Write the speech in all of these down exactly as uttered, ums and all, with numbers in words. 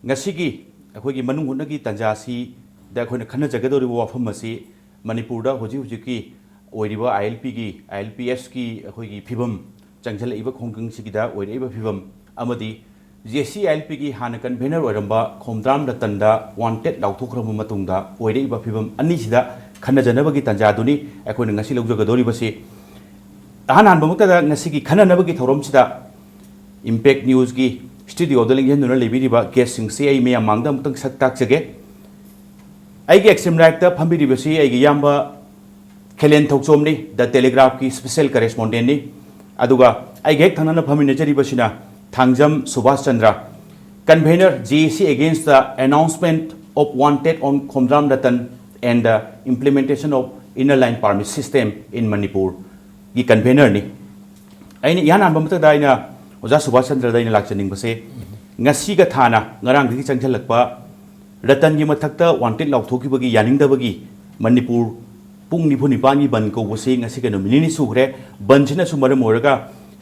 ꯉꯁꯤꯒꯤ ꯑꯩꯈꯣꯏꯒꯤ ꯃꯅꯨꯡ ꯍꯨꯠꯅꯒꯤ ꯇꯥꯟꯖꯥꯁꯤꯗ ꯑꯩꯈꯣꯏꯅ ꯈꯟꯅꯖꯒꯗꯧꯔꯤꯕ ꯋꯥꯐꯝ ꯑꯁꯤ ꯃꯅꯤꯄꯨꯔꯗ ꯍꯧꯖꯤꯛ ꯍꯧꯖꯤꯛꯀꯤ ꯑꯣꯏꯔꯤꯕ ILPꯒꯤ, ILPSꯀꯤ ꯑꯩꯈꯣꯏꯒꯤ ꯐꯤꯕꯝ, ꯆꯪꯁꯤꯜꯂꯛꯏꯕ ꯈꯣꯡꯖꯪꯁꯤꯒꯤꯗ ꯑꯣꯏꯔꯛꯏꯕ ꯐꯤꯕꯝ, ꯑꯃꯗꯤ JAC ILPꯒꯤ ꯍꯥꯟꯅ convener ꯑꯣꯏꯔꯝꯕ ꯈꯣꯝꯗ꯭ꯔꯥꯝ ꯔꯇꯟꯗ wanted ꯂꯥꯎꯊꯣꯛꯈ꯭ꯔꯕ ꯃꯇꯨꯡꯗ ꯑꯣꯏꯔꯛꯏꯕ ꯐꯤꯕꯝ ꯑꯅꯤꯁꯤꯗ ꯈꯟꯅꯖꯅꯕꯒꯤ ꯇꯥꯟꯖꯥꯗꯨꯅꯤ ꯑꯩꯈꯣꯏꯅ ꯉꯁꯤ ꯂꯧꯖꯒꯗꯧꯔꯤꯕꯁꯤ꯫ ꯑꯍꯥꯟ ꯍꯥꯟꯕꯃꯛꯇꯗ ꯉꯁꯤꯒꯤ ꯈꯟꯅꯅꯕꯒꯤ ꯊꯧꯔꯝꯁꯤꯗ Impact Newsꯀꯤ studioꯗ ꯂꯦꯡꯖꯟꯗꯨꯅ ꯂꯩꯕꯤꯔꯤꯕ guestꯁꯤꯡꯁꯤ ꯑꯩ ꯃꯌꯥꯝ ꯃꯥꯡꯗ ꯑꯃꯨꯛꯇꯪ ꯁꯛ ꯇꯥꯛꯆꯒꯦ꯫ ꯑꯩꯒꯤ extreme rightꯇ ꯐꯝꯕꯤꯔꯤꯕꯁꯤ ꯑꯩꯒꯤ ꯏꯌꯥꯝꯕ ꯈꯦꯂꯦꯟ ꯊꯧꯆꯣꯝꯅꯤ, The Telegraphꯀꯤ special correspondentꯅꯤ꯫ ꯑꯗꯨꯒ ꯑꯩꯒ ꯍꯦꯛ ꯊꯪꯅꯅ ꯐꯝꯃꯤꯟꯅꯖꯔꯤꯕꯁꯤꯅ Thangjam Subhas Chandra, convener JAC against the announcement of wanted on Khomdram Ratan and the implementation of inner line permit system in Manipurꯒꯤ convenerꯅꯤ꯫ ꯑꯩꯅ ꯏꯍꯥꯟ ꯍꯥꯟꯕ ꯃꯛꯇꯗ ꯑꯩꯅ ꯑꯣꯖꯥ ꯁꯨꯕꯥꯁ ꯆꯟꯗ꯭ꯔꯗ ꯑꯩꯅ ꯂꯥꯛꯆꯅꯤꯡꯕꯁꯦ, ꯉꯁꯤꯒ ꯊꯥꯅ ꯉꯔꯥꯡꯗꯒꯤ ꯆꯪꯁꯤꯜꯂꯛꯄ ꯔꯇꯟꯒꯤ ꯃꯊꯛꯇ wanted ꯂꯥꯎꯊꯣꯛꯈꯤꯕꯒꯤ ꯌꯥꯅꯤꯡꯗꯕꯒꯤ ꯃꯅꯤꯄꯨꯔ ꯄꯨꯡ ꯅꯤꯐꯨ ꯅꯤꯄꯥꯟꯒꯤ ꯕꯟ ꯀꯧꯕꯁꯤ ꯉꯁꯤꯒ ꯅꯨꯃꯤꯠ ꯅꯤꯅꯤ ꯁꯨꯈ꯭ꯔꯦ꯫ ꯕꯟꯁꯤꯅꯁꯨ ꯃꯔꯝ ꯑꯣꯏꯔꯒ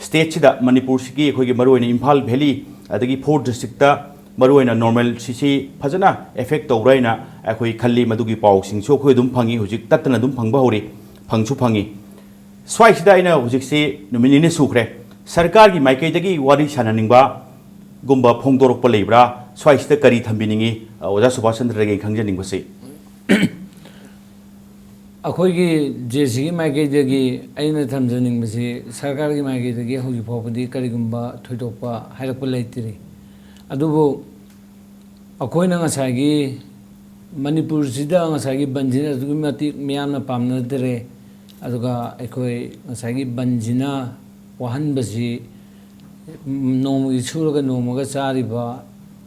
stateꯁꯤꯗ, ꯃꯅꯤꯄꯨꯔꯁꯤꯒꯤ ꯑꯩꯈꯣꯏꯒꯤ ꯃꯔꯨꯑꯣꯏꯅ ꯏꯝꯐꯥꯜ valley ꯑꯗꯒꯤ four districtꯇ ꯃꯔꯨꯑꯣꯏꯅ normalcyꯁꯤ ꯐꯖꯅ effect ꯇꯧꯕ꯭ꯔꯥ ꯍꯥꯏꯅ ꯑꯩꯈꯣꯏ ꯈꯜꯂꯤ꯫ ꯃꯗꯨꯒꯤ ꯄꯥꯎꯁꯤꯡꯁꯨ ꯑꯩꯈꯣꯏ ꯑꯗꯨꯝ ꯐꯪꯉꯤ, ꯍꯧꯖꯤꯛ ꯇꯠꯇꯅ ꯑꯗꯨꯝ ꯐꯪꯕ ꯍꯧꯔꯤ, ꯐꯪꯁꯨ ꯐꯪꯉꯤ꯫ ꯁ꯭ꯋꯥꯏꯁꯤꯗ ꯑꯩꯅ ꯍꯧꯖꯤꯛꯁꯤ ꯅꯨꯃꯤꯠ ꯅꯤꯅꯤ ꯁꯨꯈ꯭ꯔꯦ, ꯁꯔꯀꯥꯔꯒꯤ ꯃꯥꯏꯀꯩꯗꯒꯤ ꯋꯥꯔꯤ ꯁꯥꯟꯅꯅꯤꯡꯕꯒꯨꯝꯕ ꯐꯣꯡꯗꯣꯔꯛꯄ ꯂꯩꯕ꯭ꯔꯥ? ꯁ꯭ꯋꯥꯏꯁꯤꯗ ꯀꯔꯤ ꯊꯝꯕꯤꯅꯤꯡꯉꯤ? ꯑꯣꯖꯥ ꯁꯨꯕꯥꯁ ꯆꯟꯗ꯭ꯔꯒꯤ ꯈꯪꯖꯅꯤꯡꯕꯁꯤ꯫ ꯑꯩꯈꯣꯏꯒꯤ JACꯒꯤ ꯃꯥꯏꯀꯩꯗꯒꯤ ꯑꯩꯅ ꯊꯝꯖꯅꯤꯡꯕꯁꯤ, ꯁꯔꯀꯥꯔꯒꯤ ꯃꯥꯏꯀꯩꯗꯒꯤ ꯍꯧꯖꯤꯛ ꯐꯥꯎꯕꯗꯤ ꯀꯔꯤꯒꯨꯝꯕ ꯊꯣꯏꯗꯣꯛꯄ ꯍꯥꯏꯔꯛꯄ ꯂꯩꯇ꯭ꯔꯤ꯫ ꯑꯗꯨꯕꯨ ꯑꯩꯈꯣꯏꯅ ꯉꯁꯥꯏꯒꯤ ꯃꯅꯤꯄꯨꯔꯁꯤꯗ ꯉꯁꯥꯏꯒꯤ ꯕꯟꯁꯤꯅ ꯑꯗꯨꯛꯀꯤ ꯃꯇꯤꯛ ꯃꯤꯌꯥꯝꯅ ꯄꯥꯝꯅꯗ꯭ꯔꯦ꯫ ꯑꯗꯨꯒ ꯑꯩꯈꯣꯏ ꯉꯁꯥꯏꯒꯤ ꯕꯟꯁꯤꯅ ꯋꯥꯍꯟꯕꯁꯤ ꯅꯣꯡꯃꯒꯤ ꯁꯨꯔꯒ ꯅꯣꯡꯃꯒ ꯆꯥꯔꯤꯕ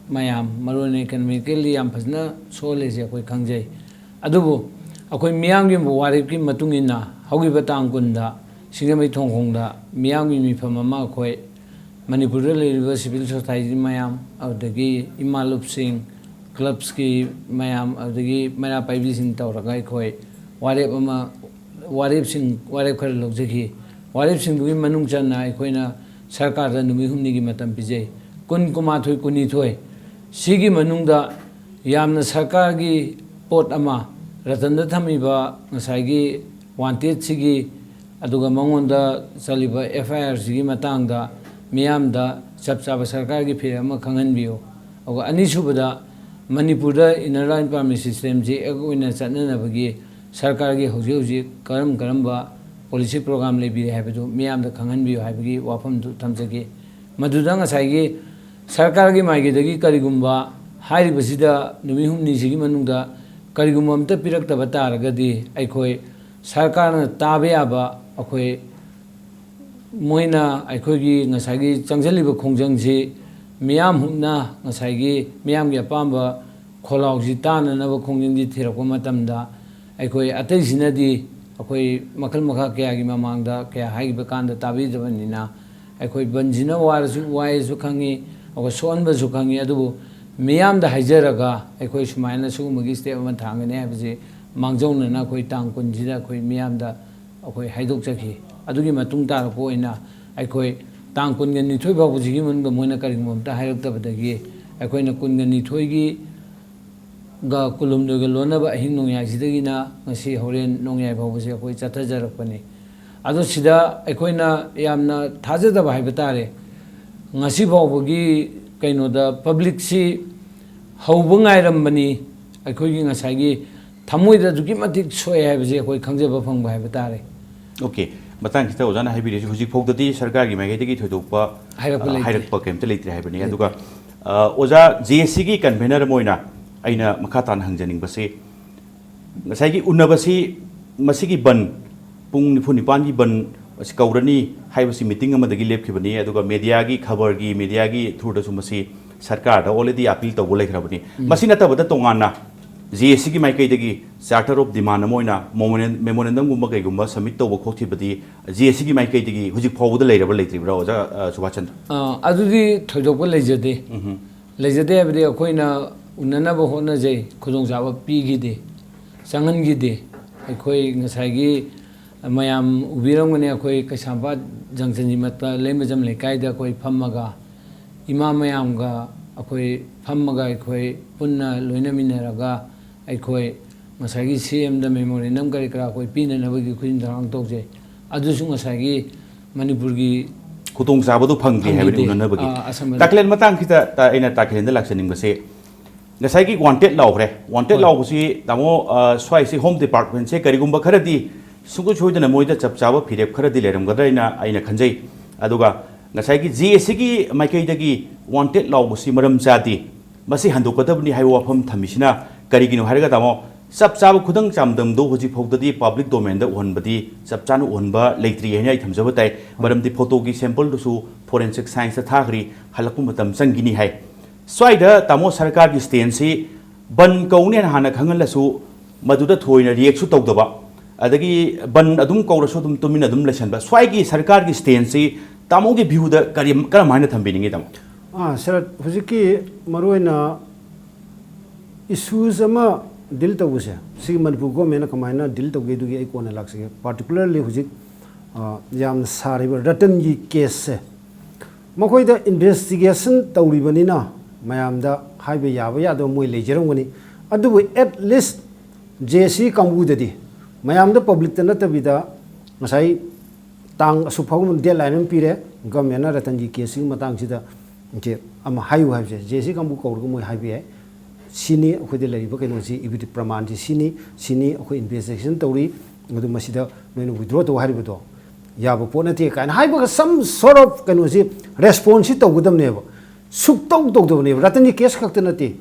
ꯃꯌꯥꯝ, ꯃꯔꯨꯑꯣꯏꯅ economically ꯌꯥꯝ ꯐꯖꯅ ꯁꯣꯛꯍꯜꯂꯤꯁꯦ ꯑꯩꯈꯣꯏ ꯈꯪꯖꯩ꯫ ꯑꯗꯨꯕꯨ ꯑꯩꯈꯣꯏ ꯃꯤꯌꯥꯝꯒꯤ ꯋꯥꯔꯦꯞꯀꯤ ꯃꯇꯨꯡ ꯏꯟꯅ ꯍꯧꯈꯤꯕ ꯇꯥꯡ ꯀꯨꯟꯗ ꯁꯤꯡꯖꯃꯩ ꯊꯣꯡꯈꯣꯡꯗ ꯃꯤꯌꯥꯝꯒꯤ ꯃꯤꯐꯝ ꯑꯃ ꯑꯩꯈꯣꯏ ꯃꯅꯤꯄꯨꯔꯗ ꯂꯩꯔꯤꯕ civil society ꯃꯌꯥꯝ, ꯑꯗꯨꯗꯒꯤ ꯏꯃꯥ ꯂꯨꯞꯁꯤꯡ, clubꯁꯀꯤ ꯃꯌꯥꯝ, ꯑꯗꯨꯗꯒꯤ ꯃꯩꯔꯥ ꯄꯥꯏꯕꯤꯁꯤꯡ ꯇꯧꯔꯒ ꯑꯩꯈꯣꯏ ꯋꯥꯔꯦꯞ ꯑꯃ, ꯋꯥꯔꯦꯞꯁꯤꯡ, ꯋꯥꯔꯦꯞ ꯈꯔ ꯂꯧꯖꯈꯤ꯫ ꯋꯥꯔꯦꯞꯁꯤꯡꯗꯨꯒꯤ ꯃꯅꯨꯡ ꯆꯟꯅ ꯑꯩꯈꯣꯏꯅ ꯁꯔꯀꯥꯔꯗ ꯅꯨꯃꯤꯠ ꯍꯨꯝꯅꯤꯒꯤ ꯃꯇꯝ ꯄꯤꯖꯩ꯫ ꯀꯨꯟ, ꯀꯨꯟꯃꯥꯊꯣꯏ, ꯀꯨꯟꯅꯤꯊꯣꯏ ꯁꯤꯒꯤ ꯃꯅꯨꯡꯗ ꯌꯥꯝꯅ ꯁꯔꯀꯥꯔꯒꯤ ꯄꯣꯠ ꯑꯃ, ꯔꯇꯟꯗ ꯊꯝꯃꯤꯕ ꯉꯁꯥꯏꯒꯤ ꯋꯥꯟꯇꯦꯠꯁꯤꯒꯤ, ꯑꯗꯨꯒ ꯃꯉꯣꯟꯗ ꯆꯠꯂꯤꯕ ꯑꯦꯐ ꯑꯥꯏ ꯑꯥꯔꯁꯤꯒꯤ ꯃꯇꯥꯡꯗ ꯃꯤꯌꯥꯝꯗ ꯆꯞ ꯆꯥꯕ ꯁꯔꯀꯥꯔꯒꯤ ꯐꯤꯔꯦꯞ ꯑꯃ ꯈꯪꯍꯟꯕꯤꯌꯨ꯫ ꯑꯗꯨꯒ ꯑꯅꯤꯁꯨꯕꯗ, ꯃꯅꯤꯄꯨꯔꯗ ꯏꯟꯅꯔ ꯂꯥꯏꯟ ꯄꯥꯔꯃꯤꯠ ꯁꯤꯁꯇꯦꯝꯁꯤ ꯑꯦꯛ ꯑꯣꯏꯅ ꯆꯠꯅꯅꯕꯒꯤ ꯁꯔꯀꯥꯔꯒꯤ ꯍꯧꯖꯤꯛ ꯍꯧꯖꯤꯛ ꯀꯔꯝ ꯀꯔꯝꯕ ꯄꯣꯂꯤꯁꯤ ꯄ꯭ꯔꯣꯒ꯭ꯔꯥꯝ ꯂꯩꯕꯤꯔꯤ ꯍꯥꯏꯕꯗꯨ ꯃꯤꯌꯥꯝꯗ ꯈꯪꯍꯟꯕꯤꯌꯨ ꯍꯥꯏꯕꯒꯤ ꯋꯥꯐꯝꯗꯨ ꯊꯝꯖꯒꯦ꯫ ꯃꯗꯨꯗ ꯉꯁꯥꯏꯒꯤ ꯁꯔꯀꯥꯔꯒꯤ ꯃꯥꯏꯀꯩꯗꯒꯤ ꯀꯔꯤꯒꯨꯝꯕ ꯍꯥꯏꯔꯤꯕꯁꯤꯗ ꯅꯨꯃꯤꯠ ꯍꯨꯝꯅꯤꯁꯤꯒꯤ ꯃꯅꯨꯡꯗ ꯀꯔꯤꯒꯨꯝꯕ ꯑꯝꯇ ꯄꯤꯔꯛꯇꯕ ꯇꯥꯔꯒꯗꯤ, ꯑꯩꯈꯣꯏ ꯁꯔꯀꯥꯔꯅ ꯇꯥꯕ ꯌꯥꯕ, ꯑꯩꯈꯣꯏ ꯃꯣꯏꯅ ꯑꯩꯈꯣꯏꯒꯤ ꯉꯁꯥꯏꯒꯤ ꯆꯪꯁꯤꯜꯂꯤꯕ ꯈꯣꯡꯖꯪꯁꯤ ꯃꯤꯌꯥꯝ ꯍꯨꯞꯅ ꯉꯁꯥꯏꯒꯤ ꯃꯤꯌꯥꯝꯒꯤ ꯑꯄꯥꯝꯕ ꯈꯣꯜꯂꯥꯎꯁꯤ ꯇꯥꯅꯅꯕ ꯈꯣꯡꯖꯪꯁꯤ ꯊꯤꯔꯛꯄ ꯃꯇꯝꯗ, ꯑꯩꯈꯣꯏ ꯑꯇꯩꯁꯤꯅꯗꯤ ꯑꯩꯈꯣꯏ ꯃꯈꯜ ꯃꯈꯥ ꯀꯌꯥꯒꯤ ꯃꯃꯥꯡꯗ ꯀꯌꯥ ꯍꯥꯏꯈꯤꯕ ꯀꯥꯟꯗ ꯇꯥꯕꯤꯗꯕꯅꯤꯅ, ꯑꯩꯈꯣꯏ ꯕꯟꯁꯤꯅ ꯋꯥꯔꯁꯨ, ꯋꯥꯏꯁꯨ ꯈꯪꯉꯤ, ꯑꯩꯈꯣꯏ ꯁꯣꯛꯍꯟꯕꯁꯨ ꯈꯪꯉꯤ꯫ ꯑꯗꯨꯕꯨ ꯃꯤꯌꯥꯝꯗ ꯍꯥꯏꯖꯔꯒ ꯑꯩꯈꯣꯏ ꯁꯨꯃꯥꯏꯅ ꯁꯤꯒꯨꯝꯕꯒꯤ ꯁ꯭ꯇꯦꯞ ꯑꯃ ꯊꯥꯡꯒꯅꯤ ꯍꯥꯏꯕꯁꯤ ꯃꯥꯡꯖꯧꯅꯅ ꯑꯩꯈꯣꯏ ꯇꯥꯡ ꯀꯨꯟꯁꯤꯗ ꯑꯩꯈꯣꯏ ꯃꯤꯌꯥꯝꯗ ꯑꯩꯈꯣꯏ ꯍꯥꯏꯗꯣꯛꯆꯈꯤ꯫ ꯑꯗꯨꯒꯤ ꯃꯇꯨꯡ ꯇꯥꯔꯛꯄ ꯑꯣꯏꯅ ꯑꯩꯈꯣꯏ ꯇꯥꯡ ꯀꯨꯟꯒ ꯅꯤꯊꯣꯏ ꯐꯥꯎꯕꯁꯤꯒꯤ ꯃꯅꯨꯡꯗ ꯃꯣꯏꯅ ꯀꯔꯤꯒꯨꯝꯕ ꯑꯝꯇ ꯍꯥꯏꯔꯛꯇꯕꯗꯒꯤ, ꯑꯩꯈꯣꯏꯅ ꯀꯨꯟꯒ ꯅꯤꯊꯣꯏꯒꯤ ꯒ ꯀꯨꯟꯍꯨꯝꯗꯣꯏꯒ ꯂꯣꯟꯅꯕ ꯑꯍꯤꯡ ꯅꯣꯡꯌꯥꯏꯁꯤꯗꯒꯤꯅ ꯉꯁꯤ ꯍꯣꯔꯦꯟ ꯅꯣꯡꯌꯥꯏ ꯐꯥꯎꯕꯁꯦ ꯑꯩꯈꯣꯏ ꯆꯠꯊꯖꯔꯛꯄꯅꯤ꯫ ꯑꯗꯣ ꯁꯤꯗ ꯑꯩꯈꯣꯏꯅ ꯌꯥꯝꯅ ꯊꯥꯖꯗꯕ ꯍꯥꯏꯕ ꯇꯥꯔꯦ, ꯉꯁꯤ ꯐꯥꯎꯕꯒꯤ ꯀꯩꯅꯣꯗ ꯄꯕ꯭ꯂꯤꯛꯁꯤ ꯍꯧꯕ ꯉꯥꯏꯔꯝꯕꯅꯤ꯫ ꯑꯩꯈꯣꯏꯒꯤ ꯉꯁꯥꯏꯒꯤ ꯊꯃꯣꯏꯗ ꯑꯗꯨꯛꯀꯤ ꯃꯇꯤꯛ ꯁꯣꯛꯑꯦ ꯍꯥꯏꯕꯁꯦ ꯑꯩꯈꯣꯏ ꯈꯪꯖꯕ ꯐꯪꯕ ꯍꯥꯏꯕ ꯇꯥꯔꯦ꯫ ꯑꯣꯀꯦ, ꯃꯇꯥꯡꯁꯤꯗ ꯑꯣꯖꯥꯅ ꯍꯥꯏꯕꯤꯔꯤꯁꯤ ꯍꯧꯖꯤꯛ ꯐꯥꯎꯗꯗꯤ ꯁꯔꯀꯥꯔꯒꯤ ꯃꯥꯏꯀꯩꯗꯒꯤ ꯊꯣꯏꯗꯣꯛꯄ ꯍꯥꯏꯔꯛꯄ ꯑ, ꯂꯩꯇ꯭ꯔꯤ꯫ ꯍꯥꯏꯔꯛꯄ ꯀꯩꯝꯇ ꯂꯩꯇ꯭ꯔꯤ ꯍꯥꯏꯕꯅꯤ꯫ ꯑꯗꯨꯒ ꯑ, ꯑꯣꯖꯥ, ꯖꯦ ꯑꯦ ꯁꯤꯒꯤ ꯀꯟꯚꯦꯅꯔ ꯑꯃ ꯑꯣꯏꯅ ꯑꯩꯅ ꯃꯈꯥ ꯇꯥꯅ ꯍꯪꯖꯅꯤꯡꯕꯁꯤ, ꯉꯁꯥꯏꯒꯤ ꯎꯅꯕꯁꯤ, ꯃꯁꯤꯒꯤ ꯕꯟ, ꯄꯨꯡ ꯅꯤꯐꯨ ꯅꯤꯄꯥꯟꯒꯤ ꯕꯟ ꯑꯁꯤ ꯀꯧꯔꯅꯤ ꯍꯥꯏꯕꯁꯤ ꯃꯤꯇꯤꯡ ꯑꯃꯗꯒꯤ ꯂꯦꯞꯈꯤꯕꯅꯤ꯫ ꯑꯗꯨꯒ ꯃꯦꯗꯤꯌꯥꯒꯤ ꯈꯕꯔꯒꯤ, ꯃꯦꯗꯤꯌꯥꯒꯤ ꯊ꯭ꯔꯨꯗꯁꯨ ꯃꯁꯤ ꯁꯔꯀꯥꯔꯗ ꯑꯣꯜꯔꯦꯗꯤ ꯑꯄꯤꯜ ꯇꯧꯕ ꯂꯩꯈ꯭ꯔꯕꯅꯤ꯫ ꯃꯁꯤ ꯅꯠꯇꯕꯗ ꯇꯣꯉꯥꯟꯅ ꯖꯦ ꯑꯦ ꯁꯤꯒꯤ ꯃꯥꯏꯀꯩꯗꯒꯤ ꯆꯥꯔꯇꯔ ꯑꯣꯐ ꯗꯤꯃꯥꯟ ꯑꯃ ꯑꯣꯏꯅ ꯃꯣꯃꯣꯔꯦꯟ-, ꯃꯦꯃꯣꯔꯦꯟꯗꯝꯒꯨꯝꯕ ꯀꯩꯒꯨꯝꯕ ꯁꯕꯃꯤꯠ ꯇꯧꯕ ꯈꯣꯠꯈꯤꯕꯗꯤ ꯖꯦ ꯑꯦ ꯁꯤꯒꯤ ꯃꯥꯏꯀꯩꯗꯒꯤ ꯍꯧꯖꯤꯛ ꯐꯥꯎꯕꯗ ꯂꯩꯔꯕ꯭ꯔꯥ ꯂꯩꯇ꯭ꯔꯤꯕ꯭ꯔꯥ, ꯑꯣꯖꯥ, ꯑ, ꯁꯨꯕꯥꯁ ꯆꯟꯗ꯭ꯔ? ꯑ, ꯑꯗꯨꯗꯤ ꯊꯣꯏꯗꯣꯛꯄ ꯂꯩꯖꯗꯦ꯫ ꯎꯝ꯫ ꯂꯩꯖꯗꯦ ꯍꯥꯏꯕꯗꯤ ꯑꯩꯈꯣꯏꯅ ꯎꯅꯅꯕ ꯍꯣꯠꯅꯖꯩ, ꯈꯨꯗꯣꯡꯆꯥꯕ ꯄꯤꯈꯤꯗꯦ, ꯆꯪꯍꯟꯈꯤꯗꯦ꯫ ꯑꯩꯈꯣꯏ ꯉꯁꯥꯏꯒꯤ ꯃꯌꯥꯝ ꯎꯕꯤꯔꯝꯒꯅꯤ, ꯑꯩꯈꯣꯏ ꯀꯩꯁꯥꯝꯄꯥꯠ ꯖꯪꯁꯟꯒꯤ ꯃꯠꯇ ꯂꯩꯃꯖꯝ ꯂꯩꯀꯥꯏꯗ ꯑꯩꯈꯣꯏ ꯐꯝꯃꯒ ꯏꯃꯥ ꯃꯌꯥꯝꯒ ꯑꯩꯈꯣꯏ ꯐꯝꯃꯒ ꯑꯩꯈꯣꯏ ꯄꯨꯟꯅ ꯂꯣꯏꯅꯃꯤꯟꯅꯔꯒ ꯑꯩꯈꯣꯏ ꯉꯁꯥꯏꯒꯤ ꯁꯤ ꯑꯦꯝꯗ ꯃꯦꯃꯣꯔꯦꯟꯗꯝ ꯀꯔꯤ ꯀꯔꯥ ꯑꯩꯈꯣꯏ ꯄꯤꯅꯅꯕꯒꯤ ꯈꯨꯖꯤꯟ ꯊꯧꯔꯥꯡ ꯇꯧꯖꯩ꯫ ꯑꯗꯨꯁꯨ ꯉꯁꯥꯏꯒꯤ ꯃꯅꯤꯄꯨꯔꯒꯤ ꯈꯨꯗꯣꯡꯆꯥꯕꯗꯨ ꯐꯪꯗꯦ ꯍꯥꯏꯕꯅꯤ ꯐꯪꯈꯤꯗꯦ꯫ ꯎꯅꯅꯕꯒꯤ꯫ ꯑꯥ, ꯑꯁꯝꯕꯗ꯫ ꯇꯥꯀꯂꯦꯟ, ꯃꯇꯥꯡꯁꯤꯗ ꯇ-, ꯑꯩꯅ ꯇꯥꯀꯂꯦꯟꯗ ꯂꯥꯛꯆꯅꯤꯡꯕꯁꯦ, ꯉꯁꯥꯏꯒꯤ ꯋꯥꯟꯇꯦꯠ ꯂꯥꯎꯈ꯭ꯔꯦ꯫ ꯋꯥꯟꯇꯦꯠ ꯍꯣꯏ꯫ ꯂꯥꯎꯕꯁꯤ, ꯇꯥꯃꯣ, ꯑ, ꯁ꯭ꯋꯥꯏꯁꯤ ꯍꯣꯝ ꯗꯤꯄꯥꯔꯠꯃꯦꯟꯁꯦ ꯀꯔꯤꯒꯨꯝꯕ ꯈꯔꯗꯤ ꯁꯨꯡꯁꯣꯏ ꯁꯣꯏꯗꯅ ꯃꯣꯏꯗ ꯆꯞ ꯆꯥꯕ ꯐꯤꯔꯦꯞ ꯈꯔꯗꯤ ꯂꯩꯔꯝꯒꯗ꯭ꯔꯥ ꯍꯥꯏꯅ ꯑꯩꯅ ꯈꯟꯖꯩ꯫ ꯑꯗꯨꯒ ꯉꯁꯥꯏꯒꯤ ꯖꯦ ꯑꯦ ꯁꯤꯒꯤ ꯃꯥꯏꯀꯩꯗꯒꯤ ꯋꯥꯟꯇꯦꯠ ꯂꯥꯎꯕꯁꯤ ꯃꯔꯝ ꯆꯥꯗꯦ, ꯃꯁꯤ ꯍꯟꯗꯣꯛꯀꯗꯕꯅꯤ ꯍꯥꯏꯕ ꯋꯥꯐꯝ ꯊꯝꯃꯤꯁꯤꯅ ꯀꯔꯤꯒꯤꯅꯣ ꯍꯥꯏꯔꯒ, ꯇꯥꯃꯣ, ꯆꯞ ꯆꯥꯕ ꯈꯨꯗꯝ ꯆꯥꯡꯗꯝꯗꯨ ꯍꯧꯖꯤꯛ ꯐꯥꯎꯗꯗꯤ ꯄꯕ꯭ꯂꯤꯛ ꯗꯣꯃꯦꯟꯗ ꯎꯍꯟꯕꯗꯤ, ꯆꯞ ꯆꯥꯅ ꯎꯍꯟꯕ ꯂꯩꯇ꯭ꯔꯤ ꯍꯥꯏꯅ ꯑꯩ ꯊꯝꯖꯕ ꯇꯥꯏ꯫ ꯃꯔꯝꯗꯤ ꯐꯣꯇꯣꯒꯤ ꯁꯦꯝꯄꯜꯗꯨꯁꯨ ꯐꯣꯔꯦꯟꯁꯤꯛ ꯁꯥꯏꯟꯁꯇ ꯊꯥꯈ꯭ꯔꯤ, ꯍꯜꯂꯛꯄ ꯃꯇꯝ ꯆꯪꯈꯤꯅꯤ ꯍꯥꯏ꯫ ꯁ꯭ꯋꯥꯏꯗ, ꯇꯥꯃꯣ, ꯁꯔꯀꯥꯔꯒꯤ ꯁ꯭ꯇꯦꯟꯁꯤ ꯕꯟ ꯀꯧꯅꯦꯅ ꯍꯥꯟꯅ ꯈꯪꯍꯜꯂꯁꯨ, ꯃꯗꯨꯗ ꯊꯣꯏꯅ ꯔꯤꯌꯦꯛꯁꯨ ꯇꯧꯗꯕ, ꯑꯗꯒꯤ ꯕꯟ ꯑꯗꯨꯝ ꯀꯧꯔꯁꯨ ꯑꯗꯨꯝ ꯇꯨꯃꯤꯟꯅ ꯑꯗꯨꯝ ꯂꯩꯁꯟꯕ, ꯁ꯭ꯋꯥꯏꯒꯤ ꯁꯔꯀꯥꯔꯒꯤ ꯁ꯭ꯇꯦꯟꯁꯤ ꯇꯥꯃꯣꯒꯤ ꯚ꯭ꯌꯨꯗ ꯀꯔꯤ, ꯀꯔꯝꯍꯥꯏꯅ ꯊꯝꯕꯤꯅꯤꯡꯉꯤ, ꯇꯥꯃꯣ? ꯑꯥ, ꯁꯔꯠ, ꯍꯧꯖꯤꯛꯀꯤ ꯃꯔꯨꯑꯣꯏꯅ ꯏꯁꯨꯁ ꯑꯃ ꯗꯤꯜ ꯇꯧꯕꯁꯦ, ꯁꯤꯒꯤ ꯃꯅꯤꯄꯨꯔ ꯒꯣꯔꯃꯦꯟꯅ ꯀꯃꯥꯏꯅ ꯗꯤꯜ ꯇꯧꯒꯦꯗꯨꯒꯤ ꯑꯩ ꯀꯣꯟꯅ ꯂꯥꯛꯆꯒꯦ꯫ ꯄꯥꯔꯇꯤꯀꯨꯂꯔꯂꯤ ꯍꯧꯖꯤꯛ, ꯑ, ꯌꯥꯝꯅ ꯁꯥꯔꯤꯕ ꯔꯇꯟꯒꯤ ꯀꯦꯁꯁꯦ, ꯃꯈꯣꯏꯗ ꯏꯟꯚꯦꯁꯇꯤꯒꯦꯁꯟ ꯇꯧꯔꯤꯕꯅꯤꯅ ꯃꯌꯥꯝꯗ ꯍꯥꯏꯕ ꯌꯥꯕ ꯌꯥꯗꯕ ꯃꯣꯏ ꯂꯩꯖꯔꯝꯒꯅꯤ꯫ ꯑꯗꯨꯕꯨ at least ꯖꯦ ꯑꯦ ꯁꯤ ꯀꯥꯡꯕꯨꯗꯗꯤ ꯃꯌꯥꯝꯗ, ꯄꯕ꯭ꯂꯤꯛꯇ ꯅꯠꯇꯕꯤꯗ, ꯉꯁꯥꯏ ꯇꯥꯡ ꯑꯁꯨꯛ ꯐꯥꯎꯕ ꯗꯦꯠꯂꯥꯏꯟ ꯑꯃ ꯄꯤꯔꯦ, ꯒꯚꯔꯟꯃꯦꯟꯅ ꯔꯇꯟꯒꯤ ꯀꯦꯁꯁꯤꯒꯤ ꯃꯇꯥꯡꯁꯤꯗ ꯏꯆꯦ ꯑꯃ ꯍꯥꯏꯌꯨ ꯍꯥꯏꯕꯁꯦ ꯖꯦ ꯑꯦ ꯁꯤ ꯀꯥꯡꯕꯨ ꯀꯧꯔꯒ ꯃꯣꯏ ꯍꯥꯏꯕ ꯌꯥꯏ꯫ ꯁꯤꯅꯤ ꯑꯩꯈꯣꯏꯗ ꯂꯩꯔꯤꯕ ꯀꯩꯅꯣꯁꯤ, ꯏꯕꯤꯗꯤ ꯄ꯭ꯔꯃꯥꯟꯁꯤ ꯁꯤꯅꯤ, ꯁꯤꯅꯤ ꯑꯩꯈꯣꯏ ꯏꯟꯚꯦꯁꯇꯤꯒꯦꯁꯟ ꯇꯧꯔꯤ, ꯑꯗꯨ ꯃꯁꯤꯗ ꯅꯣꯏꯅ ꯋꯤꯗ꯭ꯔꯣ ꯇꯧ ꯍꯥꯏꯔꯤꯕꯗꯣ ꯌꯥꯕ ꯄꯣꯠ ꯅꯠꯇꯦ ꯀꯥꯏꯅ ꯍꯥꯏꯕꯒ some sort of ꯀꯩꯅꯣꯁꯤ, ꯔꯦꯁꯄꯣꯟꯁꯁꯤ ꯇꯧꯒꯗꯕꯅꯦꯕ꯫ ꯁꯨꯛꯇꯧ ꯇꯧꯗꯕꯅꯦꯕ꯫ ꯔꯇꯟꯒꯤ ꯀꯦꯁ ꯈꯛꯇ ꯅꯠꯇꯦ,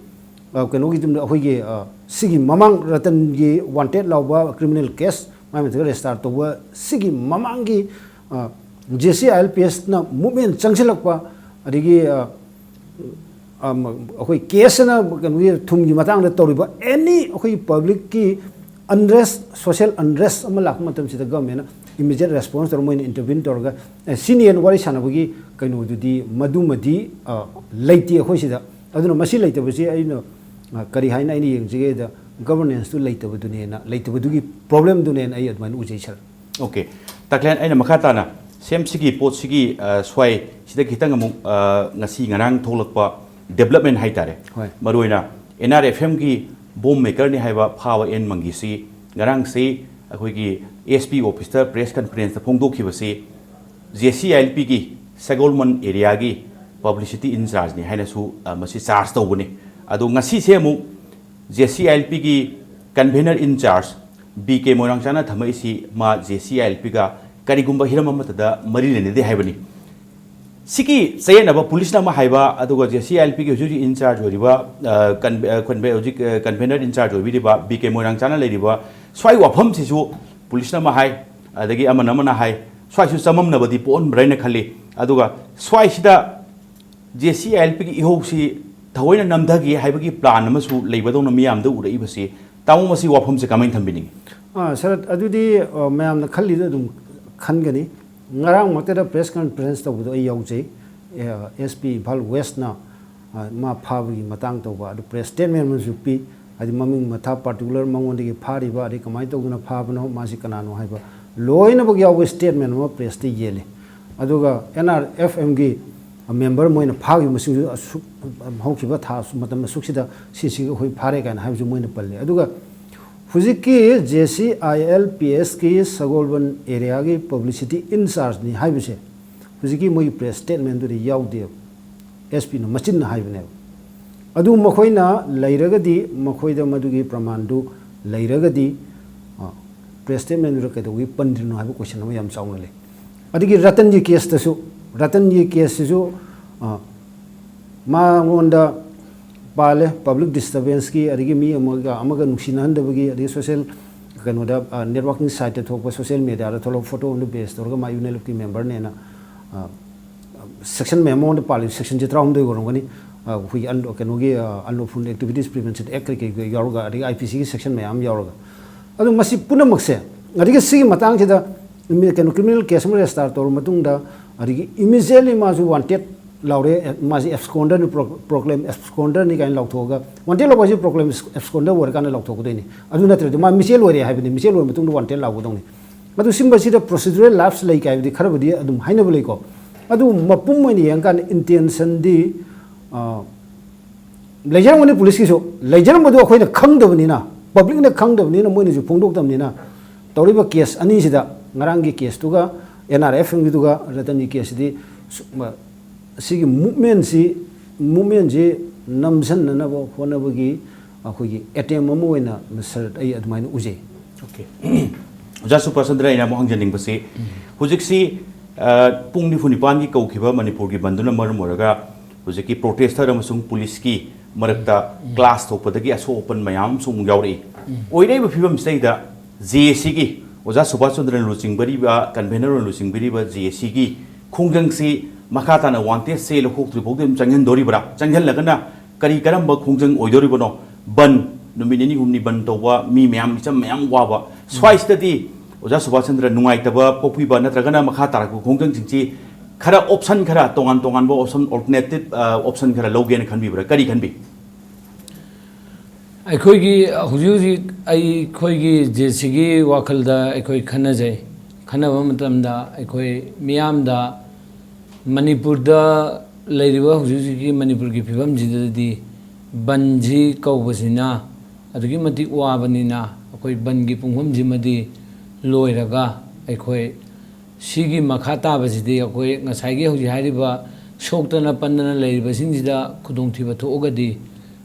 ꯑ, ꯀꯩꯅꯣꯒꯤ ꯑꯗꯨꯝ ꯑꯩꯈꯣꯏꯒꯤ, ꯑ, ꯁꯤꯒꯤ ꯃꯃꯥꯡ ꯔꯇꯟꯒꯤ ꯋꯥꯟꯇꯦꯠ ꯂꯥꯎꯕ ꯀ꯭ꯔꯤꯃꯤꯅꯦꯜ ꯀꯦꯁ ꯃꯥꯏ ꯃꯊꯛꯇ ꯔꯦꯖꯤꯁꯇꯥꯔ ꯇꯧꯕ ꯁꯤꯒꯤ ꯃꯃꯥꯡꯒꯤ, ꯑ, J C I L P ꯑꯦꯁꯅ ꯃꯨꯞꯃꯦꯟ ꯆꯪꯁꯤꯜꯂꯛꯄ, ꯑꯗꯒꯤ, ꯑ, ꯑ, ꯃ-, ꯑꯩꯈꯣꯏ ꯀꯦꯁ ꯑꯅ ꯀꯩꯅꯣꯒꯤ ꯊꯨꯝꯒꯤ ꯃꯇꯥꯡꯗ ꯇꯧꯔꯤꯕ ꯑꯦꯅꯤ ꯑꯩꯈꯣꯏꯒꯤ ꯄꯕ꯭ꯂꯤꯛꯀꯤ ꯑꯟꯔꯦꯁ, ꯁꯣꯁꯤꯌꯦꯜ ꯑꯟꯔꯦꯁ ꯑꯃ ꯂꯥꯛꯄ ꯃꯇꯝꯁꯤꯗ ꯒꯚꯔꯟꯃꯦꯟꯅ ꯏꯃꯤꯗꯤꯌꯦꯠ ꯔꯦꯁꯄꯣꯟꯁ ꯇꯧꯔꯒ ꯃꯣꯏꯅ ꯏꯟꯇꯔꯚꯤꯌꯨ ꯇꯧꯔꯒ, "ꯑꯦ, ꯁꯤꯅꯦꯅ" ꯋꯥꯔꯤ ꯁꯥꯟꯅꯕꯒꯤ ꯀꯩꯅꯣꯗꯨꯗꯤ ꯃꯗꯨꯃꯗꯤ, ꯑ, ꯂꯩꯇꯦ ꯑꯩꯈꯣꯏ ꯁꯤꯗ꯫ ꯑꯗꯨꯅ ꯃꯁꯤ ꯂꯩꯇꯕꯁꯤ ꯑꯩꯅ, ꯑ, ꯀꯔꯤ ꯍꯥꯏꯅ ꯑꯩꯅ ꯌꯦꯡꯖꯒꯦꯗ, ꯒꯚꯔꯅꯦꯟꯁꯇꯨ ꯂꯩꯇꯕꯗꯨꯅꯦꯅ, ꯂꯩꯇꯕꯗꯨꯒꯤ ꯄ꯭ꯔꯣꯕ꯭ꯂꯦꯝꯗꯨꯅꯦꯅ ꯑꯩ ꯑꯗꯨꯃꯥꯏꯅ ꯎꯖꯩ, ꯁꯥꯔ꯫ ꯑꯣꯀꯦ꯫ ꯇꯥꯀꯂꯦꯟ, ꯑꯩꯅ ꯃꯈꯥ ꯇꯥꯅ ꯁꯦꯝꯁꯤꯒꯤ ꯄꯣꯠꯁꯤꯒꯤ, ꯑ, ꯁ꯭ꯋꯥꯏ ꯁꯤꯗ ꯈꯤꯇꯪ ꯑꯃꯨꯛ, ꯑ, ꯉꯁꯤ ꯉꯔꯥꯡ ꯊꯣꯛꯂꯛꯄ ꯗꯦꯕꯂꯞꯃꯦꯟ ꯍꯥꯏꯇꯥꯔꯦ꯫ ꯍꯣꯏ꯫ ꯃꯔꯨꯑꯣꯏꯅ ꯑꯦꯟ ꯑꯥꯔ ꯑꯦꯐ ꯑꯦꯝꯒꯤ ꯕꯣꯝ ꯃꯦꯀꯔꯅꯤ ꯍꯥꯏꯕ ꯐꯥꯕ ꯑꯦꯟ ꯃꯪꯒꯤꯁꯤ ꯉꯔꯥꯡꯁꯤ ꯑꯩꯈꯣꯏꯒꯤ ꯑꯦꯁ ꯄꯤ ꯑꯣꯐꯤꯁꯇ press ꯀꯟꯐꯔꯦꯟꯁꯇ ꯐꯣꯡꯗꯣꯛꯈꯤꯕꯁꯤ J C I L ꯄꯤꯒꯤ ꯁꯒꯣꯜꯕꯟ ꯑꯦꯔꯤꯌꯥꯒꯤ ꯄꯕ꯭ꯂꯤꯁꯤꯇꯤ ꯏꯟꯆꯥꯔꯖꯅꯤ ꯍꯥꯏꯅꯁꯨ, ꯑ, ꯃꯁꯤ ꯆꯥꯔꯖ ꯇꯧꯕꯅꯤ꯫ ꯑꯗꯣ ꯉꯁꯤꯁꯦ ꯑꯃꯨꯛ ꯖꯦ ꯁꯤ ꯑꯥꯏ ꯑꯦꯜ ꯄꯤꯒꯤ ꯀꯟꯚꯦꯅꯔ ꯏꯟꯆꯥꯔꯖ ꯕꯤ ꯀꯦ ꯃꯣꯏꯔꯥꯡꯆꯥꯅ ꯊꯝꯃꯛꯏꯁꯤ ꯃꯥ ꯖꯦ ꯁꯤ ꯑꯥꯏ ꯑꯦꯜ ꯄꯤꯒ ꯀꯔꯤꯒꯨꯝꯕ ꯍꯤꯔꯝ ꯑꯃꯠꯇꯗ ꯃꯔꯤ ꯂꯩꯅꯗꯦ ꯍꯥꯏꯕꯅꯤ꯫ ꯁꯤꯒꯤ ꯆꯌꯦꯠꯅꯕ ꯄꯨꯂꯤꯁꯅ ꯑꯃ ꯍꯥꯏꯕ, ꯑꯗꯨꯒ ꯖꯦ ꯁꯤ ꯑꯥꯏ ꯑꯦꯜ ꯄꯤꯒꯤ ꯍꯧꯖꯤꯛ ꯍꯧꯖꯤꯛ ꯏꯟꯆꯥꯔꯖ ꯑꯣꯏꯔꯤꯕ, ꯑ, ꯀꯟꯚꯦ-, ꯑ, ꯀꯟꯚꯦ-, ꯍꯧꯖꯤꯛ, ꯑ, ꯀꯟꯚꯦꯅꯔ ꯏꯟꯆꯥꯔꯖ ꯑꯣꯏꯕꯤꯔꯤꯕ ꯕꯤ ꯀꯦ ꯃꯣꯏꯔꯥꯡꯆꯥꯅ ꯂꯩꯔꯤꯕ ꯁ꯭ꯋꯥꯏ ꯋꯥꯐꯝꯁꯤꯁꯨ ꯄꯨꯂꯤꯁꯅ ꯑꯃ ꯍꯥꯏ, ꯑꯗꯒꯤ ꯑꯃꯅ ꯑꯃꯅ ꯍꯥꯏ, ꯁ꯭ꯋꯥꯏꯁꯨ ꯆꯃꯝꯅꯕꯗꯤ ꯄꯣꯛꯍꯟꯕ꯭ꯔꯥ ꯍꯥꯏꯅ ꯈꯜꯂꯤ꯫ ꯑꯗꯨꯒ ꯁ꯭ꯋꯥꯏꯁꯤꯗ ꯖꯦ ꯁꯤ ꯑꯥꯏ ꯑꯦꯜ ꯄꯤꯒꯤ ꯏꯍꯧꯁꯤ ꯊꯑꯣꯏꯅ ꯅꯝꯊꯒꯦ ꯍꯥꯏꯕꯒꯤ ꯄ꯭ꯂꯥꯟ ꯑꯃꯁꯨ ꯂꯩꯕꯗꯧꯅ ꯃꯤꯌꯥꯝꯗ ꯎꯔꯛꯏꯕꯁꯤ, ꯇꯥꯃꯣ, ꯃꯁꯤ ꯋꯥꯐꯝꯁꯦ ꯀꯃꯥꯏꯅ ꯊꯝꯕꯤꯅꯤꯡꯉꯤ? ꯑꯥ, ꯁꯔꯠ, ꯑꯗꯨꯗꯤ, ꯑ, ꯃꯌꯥꯝꯅ ꯈꯜꯂꯤꯗꯣ ꯑꯗꯨꯝ ꯈꯟꯒꯅꯤ꯫ ꯉꯔꯥꯡꯃꯛꯇꯗ ꯄ꯭ꯔꯦꯁ ꯀꯟꯐꯔꯦꯟꯁ ꯇꯧꯕꯗꯣ ꯑꯩ ꯌꯥꯎꯖꯩ꯫ ꯑꯦ, ꯑꯦꯁ ꯄꯤ ꯏꯝꯐꯥꯜ ꯋꯦꯁꯅ, ꯑ, ꯃꯥ ꯐꯥꯕꯒꯤ ꯃꯇꯥꯡ ꯇꯧꯕ, ꯑꯗꯨ ꯄ꯭ꯔꯦꯁ ꯁ꯭ꯇꯦꯠꯃꯦꯟ ꯑꯃꯁꯨ ꯄꯤ꯫ ꯍꯥꯏꯗꯤ ꯃꯃꯤꯡ ꯃꯊꯥ, ꯄꯥꯔꯇꯤꯀꯨꯂꯔ ꯃꯉꯣꯟꯗꯒꯤ ꯐꯥꯔꯤꯕ, ꯑꯗꯩ ꯀꯃꯥꯏꯅ ꯇꯧꯗꯅ ꯐꯥꯕꯅꯣ, ꯃꯥꯁꯤ ꯀꯅꯥꯅꯣ ꯍꯥꯏꯕ ꯂꯣꯏꯅꯃꯛ ꯌꯥꯎꯕ ꯁ꯭ꯇꯦꯠꯃꯦꯟ ꯑꯃ ꯄ꯭ꯔꯦꯁꯇ ꯌꯦꯜꯂꯤ꯫ ꯑꯗꯨꯒ ꯑꯦꯟ ꯑꯥꯔ ꯑꯦꯐ ꯑꯦꯝꯒꯤ ꯃꯦꯝꯕꯔ ꯃꯣꯏꯅ ꯐꯥꯈꯤꯕ ꯃꯁꯤꯡꯁꯨ ꯑꯁꯨꯛ, ꯍꯧꯈꯤꯕ ꯊꯥ ꯑꯁꯨꯛ, ꯃꯇꯝ ꯑꯁꯨꯛꯁꯤꯗ ꯁꯤꯁꯤꯒ ꯑꯩꯈꯣꯏ ꯐꯥꯔꯦ ꯀꯥꯏꯅ ꯍꯥꯏꯕꯁꯨ ꯃꯣꯏꯅ ꯄꯜꯂꯤ꯫ ꯑꯗꯨꯒ ꯍꯧꯖꯤꯛꯀꯤ J C I L P ꯑꯦꯁꯀꯤ Sagolband ꯑꯦꯔꯤꯌꯥꯒꯤ publicity ꯏꯟꯆꯥꯔꯖꯅꯤ ꯍꯥꯏꯕꯁꯦ ꯍꯧꯖꯤꯛꯀꯤ ꯃꯣꯏꯒꯤ ꯄ꯭ꯔꯦꯁ ꯁ꯭ꯇꯦꯠꯃꯦꯟꯗꯨꯗ ꯌꯥꯎꯗꯦꯕ꯫ ꯑꯦꯁ ꯄꯤꯅ ꯃꯆꯤꯟꯅ ꯍꯥꯏꯕꯅꯦꯕ꯫ ꯑꯗꯨ ꯃꯈꯣꯏꯅ ꯂꯩꯔꯒꯗꯤ, ꯃꯈꯣꯏꯗ ꯃꯗꯨꯒꯤ ꯄ꯭ꯔꯃꯥꯟꯗꯨ ꯂꯩꯔꯒꯗꯤ, ꯑ, ꯄ꯭ꯔꯦꯁ ꯁ꯭ꯇꯦꯠꯃꯦꯟꯗꯨꯗ ꯀꯩꯗꯧꯕꯒꯤ ꯄꯟꯗ꯭ꯔꯤꯅꯣ ꯍꯥꯏꯕ ꯀꯣꯏꯁꯟ ꯑꯃ ꯌꯥꯝ ꯆꯥꯎꯅ ꯂꯩ꯫ ꯑꯗꯒꯤ ꯔꯇꯟꯒꯤ ꯀꯦꯁꯇꯁꯨ, ꯔꯇꯟꯒꯤ ꯀꯦꯁꯁꯤꯁꯨ, ꯑ, ꯃꯉꯣꯟꯗ ꯄꯥꯜꯂꯦ, ꯄꯕ꯭ꯂꯤꯛ ꯗꯤꯁꯇꯔꯕꯦꯟꯁꯀꯤ, ꯑꯗꯒꯤ ꯃꯤ ꯑꯃꯒ ꯑꯃꯒ ꯅꯨꯡꯁꯤꯅꯍꯟꯗꯕꯒꯤ, ꯑꯗꯒꯤ ꯁꯣꯁꯦꯜ ꯀꯩꯅꯣꯗ, ꯑ, ꯅꯦꯠꯋꯥꯔꯀꯤꯡ ꯁꯥꯏꯠꯇ ꯊꯣꯛꯄ ꯁꯣꯁꯦꯜ ꯃꯦꯗꯤꯌꯥꯗ ꯊꯣꯛꯂꯛꯄ ꯐꯣꯇꯣ ꯑꯃꯗ ꯕꯦꯁ ꯇꯧꯔꯒ ꯃꯥ ꯌꯨ ꯑꯦꯟ ꯑꯦꯜ ꯑꯦꯐꯀꯤ ꯃꯦꯝꯕꯔꯅꯦꯅ, ꯑ, ꯁꯦꯛꯁꯟ ꯃꯌꯥꯝ ꯃꯉꯣꯟꯗ ꯄꯥꯜꯂꯤ, ꯁꯦꯛꯁꯟꯁꯦ ꯇꯔꯥꯍꯨꯝꯗꯣꯏ ꯑꯣꯏꯔꯝꯒꯅꯤ꯫ ꯑ, ꯑꯩꯈꯣꯏꯒꯤ ꯑꯟ-, ꯀꯩꯅꯣꯒꯤ, ꯑ, Unlawful Activities Prevention Act ꯀꯩ ꯀꯩ ꯌꯥꯎꯔꯒ, ꯑꯗꯒꯤ ꯑꯥꯏ ꯄꯤ ꯁꯤꯒꯤ ꯁꯦꯛꯁꯟ ꯃꯌꯥꯝ ꯌꯥꯎꯔꯒ꯫ ꯑꯗꯨ ꯃꯁꯤ ꯄꯨꯝꯅꯃꯛꯁꯦ, ꯑꯗꯒꯤ ꯁꯤꯒꯤ ꯃꯇꯥꯡꯁꯤꯗ ꯀꯩꯅꯣ, ꯀ꯭ꯔꯤꯃꯤꯅꯦꯜ ꯀꯦꯁ ꯑꯃ ꯔꯦꯖꯤꯁꯇꯥꯔ ꯇꯧꯔꯕ ꯃꯇꯨꯡꯗ, ꯑꯗꯒꯤ ꯏꯃꯤꯖꯤꯌꯦꯠꯂꯤ ꯃꯥꯁꯨ ꯋꯥꯟꯇꯦꯠ ꯂꯥꯎꯔꯦ, ꯑꯦ, ꯃꯥꯁꯤ ꯑꯦꯞꯁꯀꯣꯟꯗꯔꯅꯤ, ꯄ꯭ꯔꯣ-, ꯄ꯭ꯔꯣꯀ꯭ꯂꯦꯝ ꯑꯦꯞꯁꯀꯣꯟꯗꯔꯅꯤ ꯀꯥꯏꯅ ꯂꯥꯎꯊꯣꯛꯑꯒ, ꯋꯥꯟꯇꯦꯠ ꯂꯥꯎꯕ ꯍꯥꯏꯁꯤ ꯄ꯭ꯔꯣꯀ꯭ꯂꯦꯝ ꯑꯦꯞꯁꯀꯣꯟꯗꯔ ꯑꯣꯏꯔꯀꯥꯟꯗ ꯂꯥꯎꯊꯣꯛꯀꯗꯣꯏꯅꯤ꯫ ꯑꯗꯨ ꯅꯠꯇ꯭ꯔꯗꯤ ꯃꯥ ꯃꯤꯆꯦꯜ ꯑꯣꯏꯔꯦ ꯍꯥꯏꯕꯅꯤ, ꯃꯤꯆꯦꯜ ꯑꯣꯏꯔ ꯃꯇꯨꯡꯗ ꯋꯥꯟꯇꯦꯠ ꯂꯥꯎꯒꯗꯧꯅꯤ꯫ ꯑꯗꯨ ꯁꯤꯒꯨꯝꯕꯁꯤꯗ ꯄ꯭ꯔꯣꯁꯤꯗꯨꯔꯦꯜ ꯂꯥꯞꯁ ꯂꯩ ꯀꯥꯏꯕꯗꯤ ꯈꯔꯕꯨꯗꯤ ꯑꯗꯨꯝ ꯍꯥꯏꯅꯕ ꯂꯩꯀꯣ꯫ ꯑꯗꯨ ꯃꯄꯨꯝ ꯑꯣꯏꯅ ꯌꯦꯡꯉꯀꯥꯟꯗ ꯏꯟꯇꯦꯟꯁꯟꯗꯤ, ꯑ, ꯂꯩꯖꯔꯝꯒꯅꯤ ꯄꯨꯂꯤꯁꯀꯤꯁꯨ꯫ ꯂꯩꯖꯔꯝꯕꯗꯨ ꯑꯩꯈꯣꯏꯅ ꯈꯪꯗꯕꯅꯤꯅ, ꯄꯕ꯭ꯂꯤꯛꯅ ꯈꯪꯗꯕꯅꯤꯅ, ꯃꯣꯏꯅꯁꯨ ꯐꯣꯡꯗꯣꯛꯇꯕꯅꯤꯅ, ꯇꯧꯔꯤꯕ ꯀꯦꯁ ꯑꯅꯤꯁꯤꯗ, ꯉꯔꯥꯡꯒꯤ ꯀꯦꯁꯇꯨꯒ ꯑꯦꯟ ꯑꯥꯔ ꯑꯦꯐ ꯑꯦꯝꯒꯤꯗꯨꯒ ꯔꯇꯟꯒꯤ ꯀꯦꯁꯁꯤꯗꯤ ꯁꯨ-, ꯃ-, ꯁꯤꯒꯤ ꯃꯨꯞꯃꯦꯟꯁꯤ, ꯃꯨꯞꯃꯦꯟꯁꯤ ꯅꯝꯁꯤꯟꯅꯅꯕ ꯍꯣꯠꯅꯕꯒꯤ ꯑꯩꯈꯣꯏꯒꯤ ꯑꯦꯇꯦꯝ ꯑꯃ ꯑꯣꯏꯅ, ꯁꯥꯔ, ꯑꯩ ꯑꯗꯨꯃꯥꯏꯅ ꯎꯖꯩ꯫ ꯑꯣꯀꯦ꯫ ꯑꯣꯖꯥ ꯁꯨꯕꯥꯁ ꯆꯟꯗ꯭ꯔ, ꯑꯩꯅ ꯑꯃꯨꯛ ꯍꯪꯖꯅꯤꯡꯕꯁꯤ, ꯍꯧꯖꯤꯛꯁꯤ, ꯑ, ꯄꯨꯡ ꯅꯤꯐꯨ ꯅꯤꯄꯥꯟꯒꯤ ꯀꯧꯈꯤꯕ ꯃꯅꯤꯄꯨꯔꯒꯤ ꯕꯟꯗꯨꯅ ꯃꯔꯝ ꯑꯣꯏꯔꯒ ꯍꯧꯖꯤꯛꯀꯤ ꯄ꯭ꯔꯣꯇꯦꯁꯇꯔ ꯑꯃꯁꯨꯡ ꯄꯨꯂꯤꯁꯀꯤ ꯃꯔꯛꯇ ꯀ꯭ꯂꯥꯁ ꯊꯣꯛꯄꯗꯒꯤ ꯑꯁꯣꯛ ꯑꯄꯟ ꯃꯌꯥꯝ ꯑꯃꯁꯨ ꯑꯃꯨꯛ ꯌꯥꯎꯔꯛꯏ꯫ ꯑꯣꯏꯔꯛꯏꯕ ꯐꯤꯕꯝꯁꯤꯗꯩꯗ ꯖꯦ ꯑꯦ ꯁꯤꯒꯤ ꯑꯣꯖꯥ ꯁꯨꯕꯥꯁ ꯆꯟꯗ꯭ꯔꯅ ꯂꯨꯆꯤꯡꯕꯤꯔꯤꯕ, ꯀꯟꯚꯦꯅꯔꯅ ꯂꯨꯆꯤꯡꯕꯤꯔꯤꯕ ꯖꯦ ꯑꯦ ꯁꯤꯒꯤ ꯈꯣꯡꯖꯪꯁꯤ ꯃꯈꯥ ꯇꯥꯅ ꯋꯥꯟꯇꯦꯖꯁꯦ ꯂꯧꯊꯣꯛꯇ꯭ꯔꯤ ꯐꯥꯎꯗꯤ ꯑꯗꯨꯝ ꯆꯪꯍꯟꯗꯣꯔꯤꯕ꯭ꯔꯥ? ꯆꯪꯍꯜꯂꯒꯅ ꯀꯔꯤ ꯀꯔꯝꯕ ꯈꯣꯡꯖꯪ ꯑꯣꯏꯗꯣꯔꯤꯕꯅꯣ? ꯕꯟ, ꯅꯨꯃꯤꯠ ꯅꯤꯅꯤ ꯍꯨꯝꯅꯤ ꯕꯟ ꯇꯧꯕ, ꯃꯤ ꯃꯌꯥꯝ ꯃꯤꯆꯝ ꯃꯌꯥꯝ ꯋꯥꯕ, ꯁ꯭ꯋꯥꯏꯁꯤꯗꯗꯤ ꯑꯣꯖꯥ ꯁꯨꯕꯥꯁ ꯆꯟꯗ꯭ꯔ ꯅꯨꯡꯉꯥꯏꯇꯕ ꯄꯣꯛꯄꯤꯕ ꯅꯠꯇ꯭ꯔꯒꯅ ꯃꯈꯥ ꯇꯥꯔꯛꯄ ꯈꯣꯡꯖꯪꯁꯤꯡꯁꯤ ꯈꯔ ꯑꯣꯞꯁꯟ ꯈꯔ, ꯇꯣꯉꯥꯟ ꯇꯣꯉꯥꯟꯕ ꯑꯣꯞꯁꯟ, ꯑꯣꯜꯇꯔꯅꯦꯇꯤꯞ ꯑꯣꯞꯁꯟ ꯈꯔ ꯂꯧꯒꯦꯅ ꯈꯟꯕꯤꯕ꯭ꯔꯥ? ꯀꯔꯤ ꯈꯟꯕꯤ? ꯑꯩꯈꯣꯏꯒꯤ ꯍꯧꯖꯤꯛ ꯍꯧꯖꯤꯛ ꯑꯩꯈꯣꯏꯒꯤ ꯖꯦ ꯑꯦ ꯁꯤꯒꯤ ꯋꯥꯈꯜꯗ ꯑꯩꯈꯣꯏ ꯈꯟꯅꯖꯩ꯫ ꯈꯟꯅꯕ ꯃꯇꯝꯗ ꯑꯩꯈꯣꯏ ꯃꯤꯌꯥꯝꯗ ꯃꯅꯤꯄꯨꯔꯗ ꯂꯩꯔꯤꯕ ꯍꯧꯖꯤꯛ ꯍꯧꯖꯤꯛꯀꯤ ꯃꯅꯤꯄꯨꯔꯒꯤ ꯐꯤꯕꯝꯁꯤꯗꯗꯤ ꯕꯟꯁꯤ ꯀꯧꯕꯁꯤꯅ ꯑꯗꯨꯛꯀꯤ ꯃꯇꯤꯛ ꯋꯥꯕꯅꯤꯅ, ꯑꯩꯈꯣꯏ ꯕꯟꯒꯤ ꯄꯨꯡꯐꯝꯁꯤꯃꯗꯤ ꯂꯣꯏꯔꯒ, ꯑꯩꯈꯣꯏ ꯁꯤꯒꯤ ꯃꯈꯥ ꯇꯥꯕꯁꯤꯗꯤ ꯑꯩꯈꯣꯏ ꯉꯁꯥꯏꯒꯤ ꯍꯧꯖꯤꯛ ꯍꯥꯏꯔꯤꯕ ꯁꯣꯛꯇꯅ ꯄꯟꯗꯅ ꯂꯩꯔꯤꯕꯁꯤꯡꯁꯤꯗ ꯈꯨꯗꯣꯡꯊꯤꯕ ꯊꯣꯛꯑꯒꯗꯤ,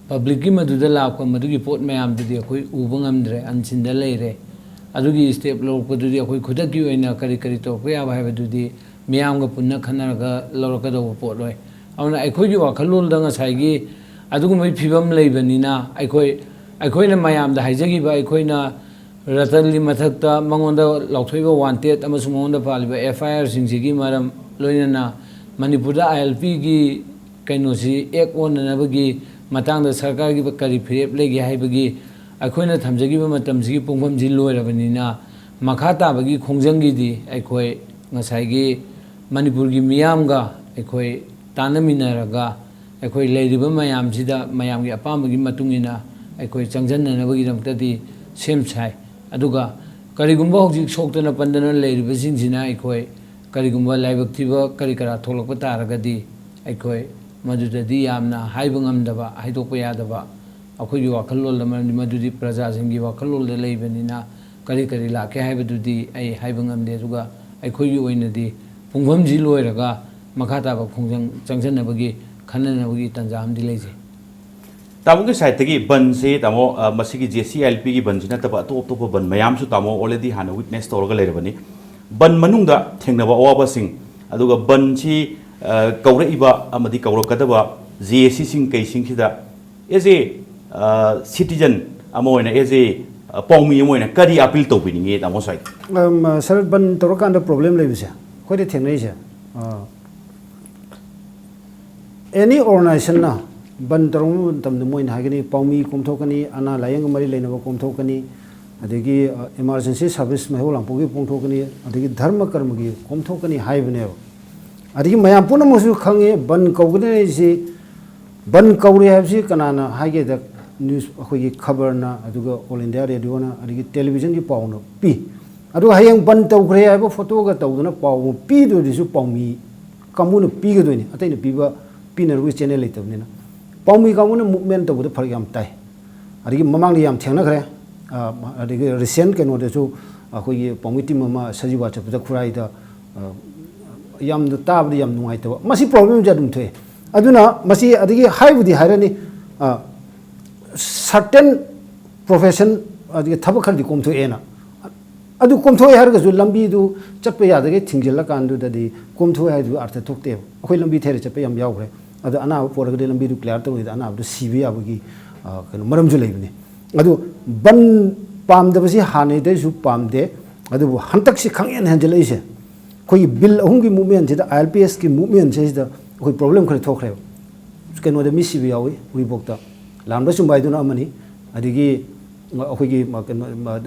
ꯄꯕ꯭ꯂꯤꯛꯀꯤ ꯃꯗꯨꯗ ꯂꯥꯛꯄ ꯃꯗꯨꯒꯤ ꯄꯣꯠ ꯃꯌꯥꯝꯗꯨꯗꯤ ꯑꯩꯈꯣꯏ ꯎꯕ ꯉꯝꯗ꯭ꯔꯦ, ꯑꯟꯁꯤꯟꯗ ꯂꯩꯔꯦ꯫ ꯑꯗꯨꯒꯤ ꯁ꯭ꯇꯦꯞ ꯂꯧꯔꯛꯄꯗꯨꯗꯤ ꯑꯩꯈꯣꯏ ꯈꯨꯗꯛꯀꯤ ꯑꯣꯏꯅ ꯀꯔꯤ ꯀꯔꯤ ꯇꯧꯔꯛꯄ ꯌꯥꯕ ꯍꯥꯏꯕꯗꯨꯗꯤ ꯃꯤꯌꯥꯝꯒ ꯄꯨꯟꯅ ꯈꯟꯅꯔꯒ ꯂꯧꯔꯛꯀꯗꯧꯕ ꯄꯣꯠ ꯑꯣꯏ꯫ ꯑꯗꯨꯅ ꯑꯩꯈꯣꯏꯒꯤ ꯋꯥꯈꯜꯂꯣꯟꯗ ꯉꯁꯥꯏꯒꯤ ꯑꯗꯨꯒꯨꯝꯕꯒꯤ ꯐꯤꯕꯝ ꯂꯩꯕꯅꯤꯅ, ꯑꯩꯈꯣꯏ, ꯑꯩꯈꯣꯏꯅ ꯃꯌꯥꯝꯗ ꯍꯥꯏꯖꯈꯤꯕ, ꯑꯩꯈꯣꯏꯅ ꯔꯇꯟꯒꯤ ꯃꯊꯛꯇ ꯃꯉꯣꯟꯗ ꯂꯥꯎꯊꯣꯛꯏꯕ ꯋꯥꯟꯇꯦꯠ ꯑꯃꯁꯨꯡ ꯃꯉꯣꯟꯗ ꯄꯥꯜꯂꯤꯕ ꯑꯦꯐ ꯑꯥꯏ ꯑꯥꯔꯁꯤꯡꯁꯤꯒꯤ ꯃꯔꯝ, ꯂꯣꯏꯅꯅ ꯃꯅꯤꯄꯨꯔꯗ ꯑꯥꯏ ꯑꯦꯜ ꯄꯤꯒꯤ ꯀꯩꯅꯣꯁꯤ ꯑꯦꯛ ꯑꯣꯟꯅꯅꯕꯒꯤ ꯃꯇꯥꯡꯗ ꯁꯔꯀꯥꯔꯒꯤ ꯀꯔꯤ ꯐꯤꯔꯦꯞ ꯂꯩꯒꯦ ꯍꯥꯏꯕꯒꯤ ꯑꯩꯈꯣꯏꯅ ꯊꯝꯖꯈꯤꯕ ꯃꯇꯝꯁꯤꯒꯤ ꯄꯨꯡꯐꯝꯁꯤ ꯂꯣꯏꯔꯕꯅꯤꯅ, ꯃꯈꯥ ꯇꯥꯕꯒꯤ ꯈꯣꯡꯖꯪꯒꯤꯗꯤ ꯑꯩꯈꯣꯏ ꯉꯁꯥꯏꯒꯤ ꯃꯅꯤꯄꯨꯔꯒꯤ ꯃꯤꯌꯥꯝꯒ ꯑꯩꯈꯣꯏ ꯇꯥꯟꯅꯃꯤꯟꯅꯔꯒ, ꯑꯩꯈꯣꯏ ꯂꯩꯔꯤꯕ ꯃꯌꯥꯝꯁꯤꯗ ꯃꯌꯥꯝꯒꯤ ꯑꯄꯥꯝꯕꯒꯤ ꯃꯇꯨꯡ ꯏꯟꯅ ꯑꯩꯈꯣꯏ ꯆꯪꯁꯤꯟꯅꯅꯕꯒꯤꯗꯃꯛꯇꯗꯤ ꯁꯦꯝ ꯁꯥꯏ꯫ ꯑꯗꯨꯒ ꯀꯔꯤꯒꯨꯝꯕ ꯍꯧꯖꯤꯛ ꯁꯣꯛꯇꯅ ꯄꯟꯗꯅ ꯂꯩꯔꯤꯕꯁꯤꯡꯁꯤꯅ ꯑꯩꯈꯣꯏ ꯀꯔꯤꯒꯨꯝꯕ ꯂꯥꯏꯕꯛ ꯊꯤꯕ ꯀꯔꯤ ꯀꯔꯥ ꯊꯣꯛꯂꯛꯄ ꯇꯥꯔꯒꯗꯤ, ꯑꯩꯈꯣꯏ ꯃꯗꯨꯗꯗꯤ ꯌꯥꯝꯅ ꯍꯥꯏꯕ ꯉꯝꯗꯕ, ꯍꯥꯏꯗꯣꯛꯄ ꯌꯥꯗꯕ ꯑꯩꯈꯣꯏꯒꯤ ꯋꯥꯈꯜꯂꯣꯟꯗ, ꯃꯔꯝꯗꯤ ꯃꯗꯨꯗꯤ ꯄ꯭ꯔꯖꯥꯁꯤꯡꯒꯤ ꯋꯥꯈꯜꯂꯣꯟꯗ ꯂꯩꯕꯅꯤꯅ ꯀꯔꯤ ꯀꯔꯤ ꯂꯥꯛꯀꯦ ꯍꯥꯏꯕꯗꯨꯗꯤ ꯑꯩ ꯍꯥꯏꯕ ꯉꯝꯗꯦ꯫ ꯑꯗꯨꯒ ꯑꯩꯈꯣꯏꯒꯤ ꯑꯣꯏꯅꯗꯤ ꯄꯨꯡꯐꯝꯁꯤ ꯂꯣꯏꯔꯒ ꯃꯈꯥ ꯇꯥꯕ ꯈꯣꯡꯖꯪ ꯆꯪꯁꯤꯟꯅꯕꯒꯤ, ꯈꯟꯅꯅꯕꯒꯤ ꯇꯥꯟꯖꯥ ꯑꯃꯗꯤ ꯂꯩꯖꯩ꯫ ꯇꯥꯃꯣꯒꯤ ꯁꯥꯏꯠꯇꯒꯤ ꯕꯟꯁꯤ, ꯇꯥꯃꯣ, ꯑ, ꯃꯁꯤꯒꯤ ꯖꯦ ꯁꯤ ꯑꯥꯏ ꯑꯦꯜ ꯄꯤꯒꯤ ꯕꯟꯁꯤ ꯅꯠꯇꯕ ꯑꯇꯣꯞ ꯑꯇꯣꯞꯄ ꯕꯟ ꯃꯌꯥꯝꯁꯨ ꯇꯥꯃꯣ already ꯍꯥꯟꯅ witness ꯇꯧꯔꯒ ꯂꯩꯔꯕꯅꯤ꯫ ꯕꯟ ꯃꯅꯨꯡꯗ ꯊꯦꯡꯅꯕ ꯑꯋꯥꯕꯁꯤꯡ, ꯑꯗꯨꯒ ꯕꯟꯁꯤ, ꯑ, ꯀꯧꯔꯛꯏꯕ ꯑꯃꯗꯤ ꯀꯧꯔꯛꯀꯗꯕ ꯖꯦ ꯑꯦ ꯁꯤꯁꯤꯡ ꯀꯩꯁꯤꯡꯁꯤꯗ as a, ꯑ, citizen ꯑꯃ ꯑꯣꯏꯅ, as a, ꯑ, ꯄꯥꯎꯃꯤ ꯑꯃ ꯑꯣꯏꯅ ꯀꯔꯤ appeal ꯇꯧꯕꯤꯅꯤꯡꯉꯤ, ꯇꯥꯃꯣ ꯁ꯭ꯋꯥꯏꯗ? ꯑꯝ, ꯁꯥꯔ, ꯕꯟ ꯇꯧꯔꯀꯥꯟꯗ ꯄ꯭ꯔꯣꯕ꯭ꯂꯦꯝ ꯂꯩꯕꯁꯦ ꯑꯩꯈꯣꯏꯗ ꯊꯦꯡꯅꯔꯤꯁꯦ, ꯑ, ꯑꯦꯅꯤ ꯑꯣꯔꯒꯅꯥꯏꯖꯦꯁꯟꯅ ꯕꯟ ꯇꯧꯔꯛꯄ ꯃꯇꯝꯗ ꯃꯣꯏꯅ ꯍꯥꯏꯒꯅꯤ, ꯄꯥꯎꯃꯤ ꯀꯣꯝꯊꯣꯛꯀꯅꯤ, ꯑꯅꯥ ꯂꯥꯏꯌꯦꯡꯒ ꯃꯔꯤ ꯂꯩꯅꯕ ꯀꯣꯝꯊꯣꯛꯀꯅꯤ, ꯑꯗꯒꯤ, ꯑ, ꯏꯃꯥꯔꯖꯦꯟꯁꯤ ꯁꯥꯔꯚꯤꯁ ꯃꯩꯍꯧ ꯂꯥꯡꯄꯣꯛꯀꯤ ꯀꯣꯝꯊꯣꯛꯀꯅꯤ, ꯑꯗꯒꯤ ꯙꯔꯃ ꯀꯔꯃꯒꯤ ꯀꯣꯝꯊꯣꯛꯀꯅꯤ ꯍꯥꯏꯕꯅꯦꯕ꯫ ꯑꯗꯒꯤ ꯃꯌꯥꯝ ꯄꯨꯝꯅꯃꯛꯁꯨ ꯈꯪꯉꯦ, ꯕꯟ ꯀꯧꯒꯅꯤ ꯍꯥꯏꯁꯤ, ꯕꯟ ꯀꯧꯔꯦ ꯍꯥꯏꯕꯁꯤ ꯀꯅꯥꯅ ꯍꯥꯏꯒꯦꯗ, ꯅ꯭ꯌꯨꯁ, ꯑꯩꯈꯣꯏꯒꯤ ꯈꯕꯔꯅ, ꯑꯗꯨꯒ ꯑꯣꯜ ꯏꯟꯗꯤꯌꯥ ꯔꯦꯗꯤꯑꯣꯅ, ꯑꯗꯒꯤ ꯇꯦꯂꯤꯚꯤꯖꯟꯒꯤ ꯄꯥꯎꯅ ꯄꯤ꯫ ꯑꯗꯨꯒ ꯍꯌꯦꯡ ꯕꯟ ꯇꯧꯈ꯭ꯔꯦ ꯍꯥꯏꯕ ꯐꯣꯇꯣꯒ ꯇꯧꯗꯅ ꯄꯥꯎ ꯑꯃ ꯄꯤꯗꯣꯏꯗꯨꯁꯨ ꯄꯥꯎꯃꯤ ꯀꯥꯡꯕꯨꯅ ꯄꯤꯒꯗꯣꯏꯅꯤ, ꯑꯇꯩꯅ ꯄꯤꯕ, ꯄꯤꯅꯔꯨꯕꯒꯤ ꯆꯦꯅꯦꯜ ꯂꯩꯇꯕꯅꯤꯅ꯫ ꯄꯥꯎꯃꯤ ꯀꯥꯡꯕꯨꯅ ꯃꯨꯞꯃꯦꯟ ꯇꯧꯕꯗ ꯐꯔꯛ ꯌꯥꯝ ꯇꯥꯏ꯫ ꯑꯗꯒꯤ ꯃꯃꯥꯡꯗ ꯌꯥꯝ ꯊꯦꯡꯅꯈ꯭ꯔꯦ꯫ ꯑ, ꯑꯗꯒꯤ ꯔꯤꯁꯦꯟ ꯀꯩꯅꯣꯗꯁꯨ ꯑꯩꯈꯣꯏꯒꯤ ꯄꯥꯎꯃꯤ ꯇꯤꯝ ꯑꯃ ꯁꯖꯤꯋꯥ ꯆꯠꯄꯗ ꯈꯨꯔꯥꯏꯗ, ꯑ, ꯌꯥꯝꯅ ꯇꯥꯕꯗ ꯌꯥꯝ ꯅꯨꯡꯉꯥꯏꯇꯕ, ꯃꯁꯤ ꯄ꯭ꯔꯣꯕ꯭ꯂꯦꯝꯁꯦ ꯑꯗꯨꯝ ꯊꯣꯛꯑꯦ꯫ ꯑꯗꯨꯅ ꯃꯁꯤ ꯑꯗꯒꯤ ꯍꯥꯏꯕꯨꯗꯤ ꯍꯥꯏꯔꯅꯤ, ꯑ, ꯁꯔꯇꯦꯟ ꯄ꯭ꯔꯣꯐꯦꯁꯟ, ꯑꯗꯒꯤ ꯊꯕꯛ ꯈꯔꯗꯤ ꯀꯣꯝꯊꯣꯛꯑꯦꯅ꯫ ꯑꯗꯨ ꯀꯣꯝꯊꯣꯛꯑꯦ ꯍꯥꯏꯔꯒꯁꯨ ꯂꯝꯕꯤꯗꯨ ꯆꯠꯄ ꯌꯥꯗꯒꯩ ꯊꯤꯡꯖꯤꯜꯂꯀꯥꯟꯗꯨꯗꯗꯤ ꯀꯣꯝꯊꯣꯛꯑꯦ ꯍꯥꯏꯗꯨ ꯑꯔꯊ ꯊꯣꯛꯇꯦꯕ꯫ ꯑꯩꯈꯣꯏ ꯂꯝꯕꯤ ꯊꯩꯔ ꯆꯠꯄ ꯌꯥꯝ ꯌꯥꯎꯈ꯭ꯔꯦ꯫ ꯑꯗꯣ ꯑꯅꯥꯕ ꯄꯣꯔꯒꯗꯤ ꯂꯝꯕꯤꯗꯨ ꯀ꯭ꯂꯤꯌꯥꯔ ꯇꯧꯔꯤꯉꯩꯗ ꯑꯅꯥꯕꯗꯨ ꯁꯤꯕ ꯌꯥꯕꯒꯤ, ꯑ, ꯀꯩꯅꯣ, ꯃꯔꯝꯁꯨ ꯂꯩꯕꯅꯤ꯫ ꯑꯗꯨ ꯕꯟ ꯄꯥꯝꯗꯕꯁꯤ ꯍꯥꯟꯅꯗꯩꯁꯨ ꯄꯥꯝꯗꯦ, ꯑꯗꯨꯕꯨ ꯍꯟꯗꯛꯁꯤ ꯈꯪꯍꯦꯟ ꯍꯦꯟꯖꯜꯂꯛꯏꯁꯦ, ꯑꯩꯈꯣꯏꯒꯤ ꯕꯤꯜ ꯑꯍꯨꯝꯒꯤ ꯃꯨꯞꯃꯦꯟꯁꯤꯗ, ꯑꯥꯏ ꯑꯦꯜ ꯄꯤ ꯑꯦꯁꯀꯤ ꯃꯨꯞꯃꯦꯟꯁꯤꯗꯩꯁꯤꯗ ꯑꯩꯈꯣꯏ ꯄ꯭ꯔꯣꯕ꯭ꯂꯦꯝ ꯈꯔ ꯊꯣꯛꯈ꯭ꯔꯦꯕ꯫ ꯀꯩꯅꯣꯗ ꯃꯤ ꯁꯤꯕ ꯌꯥꯎꯏ ꯎꯔꯤꯄꯣꯛꯇ꯫ ꯂꯥꯟꯕ ꯆꯨꯝꯕ ꯍꯥꯏꯗꯨꯅ ꯑꯃꯅꯤ, ꯑꯗꯒꯤ ꯑꯩꯈꯣꯏꯒꯤ ꯀꯩꯅꯣ,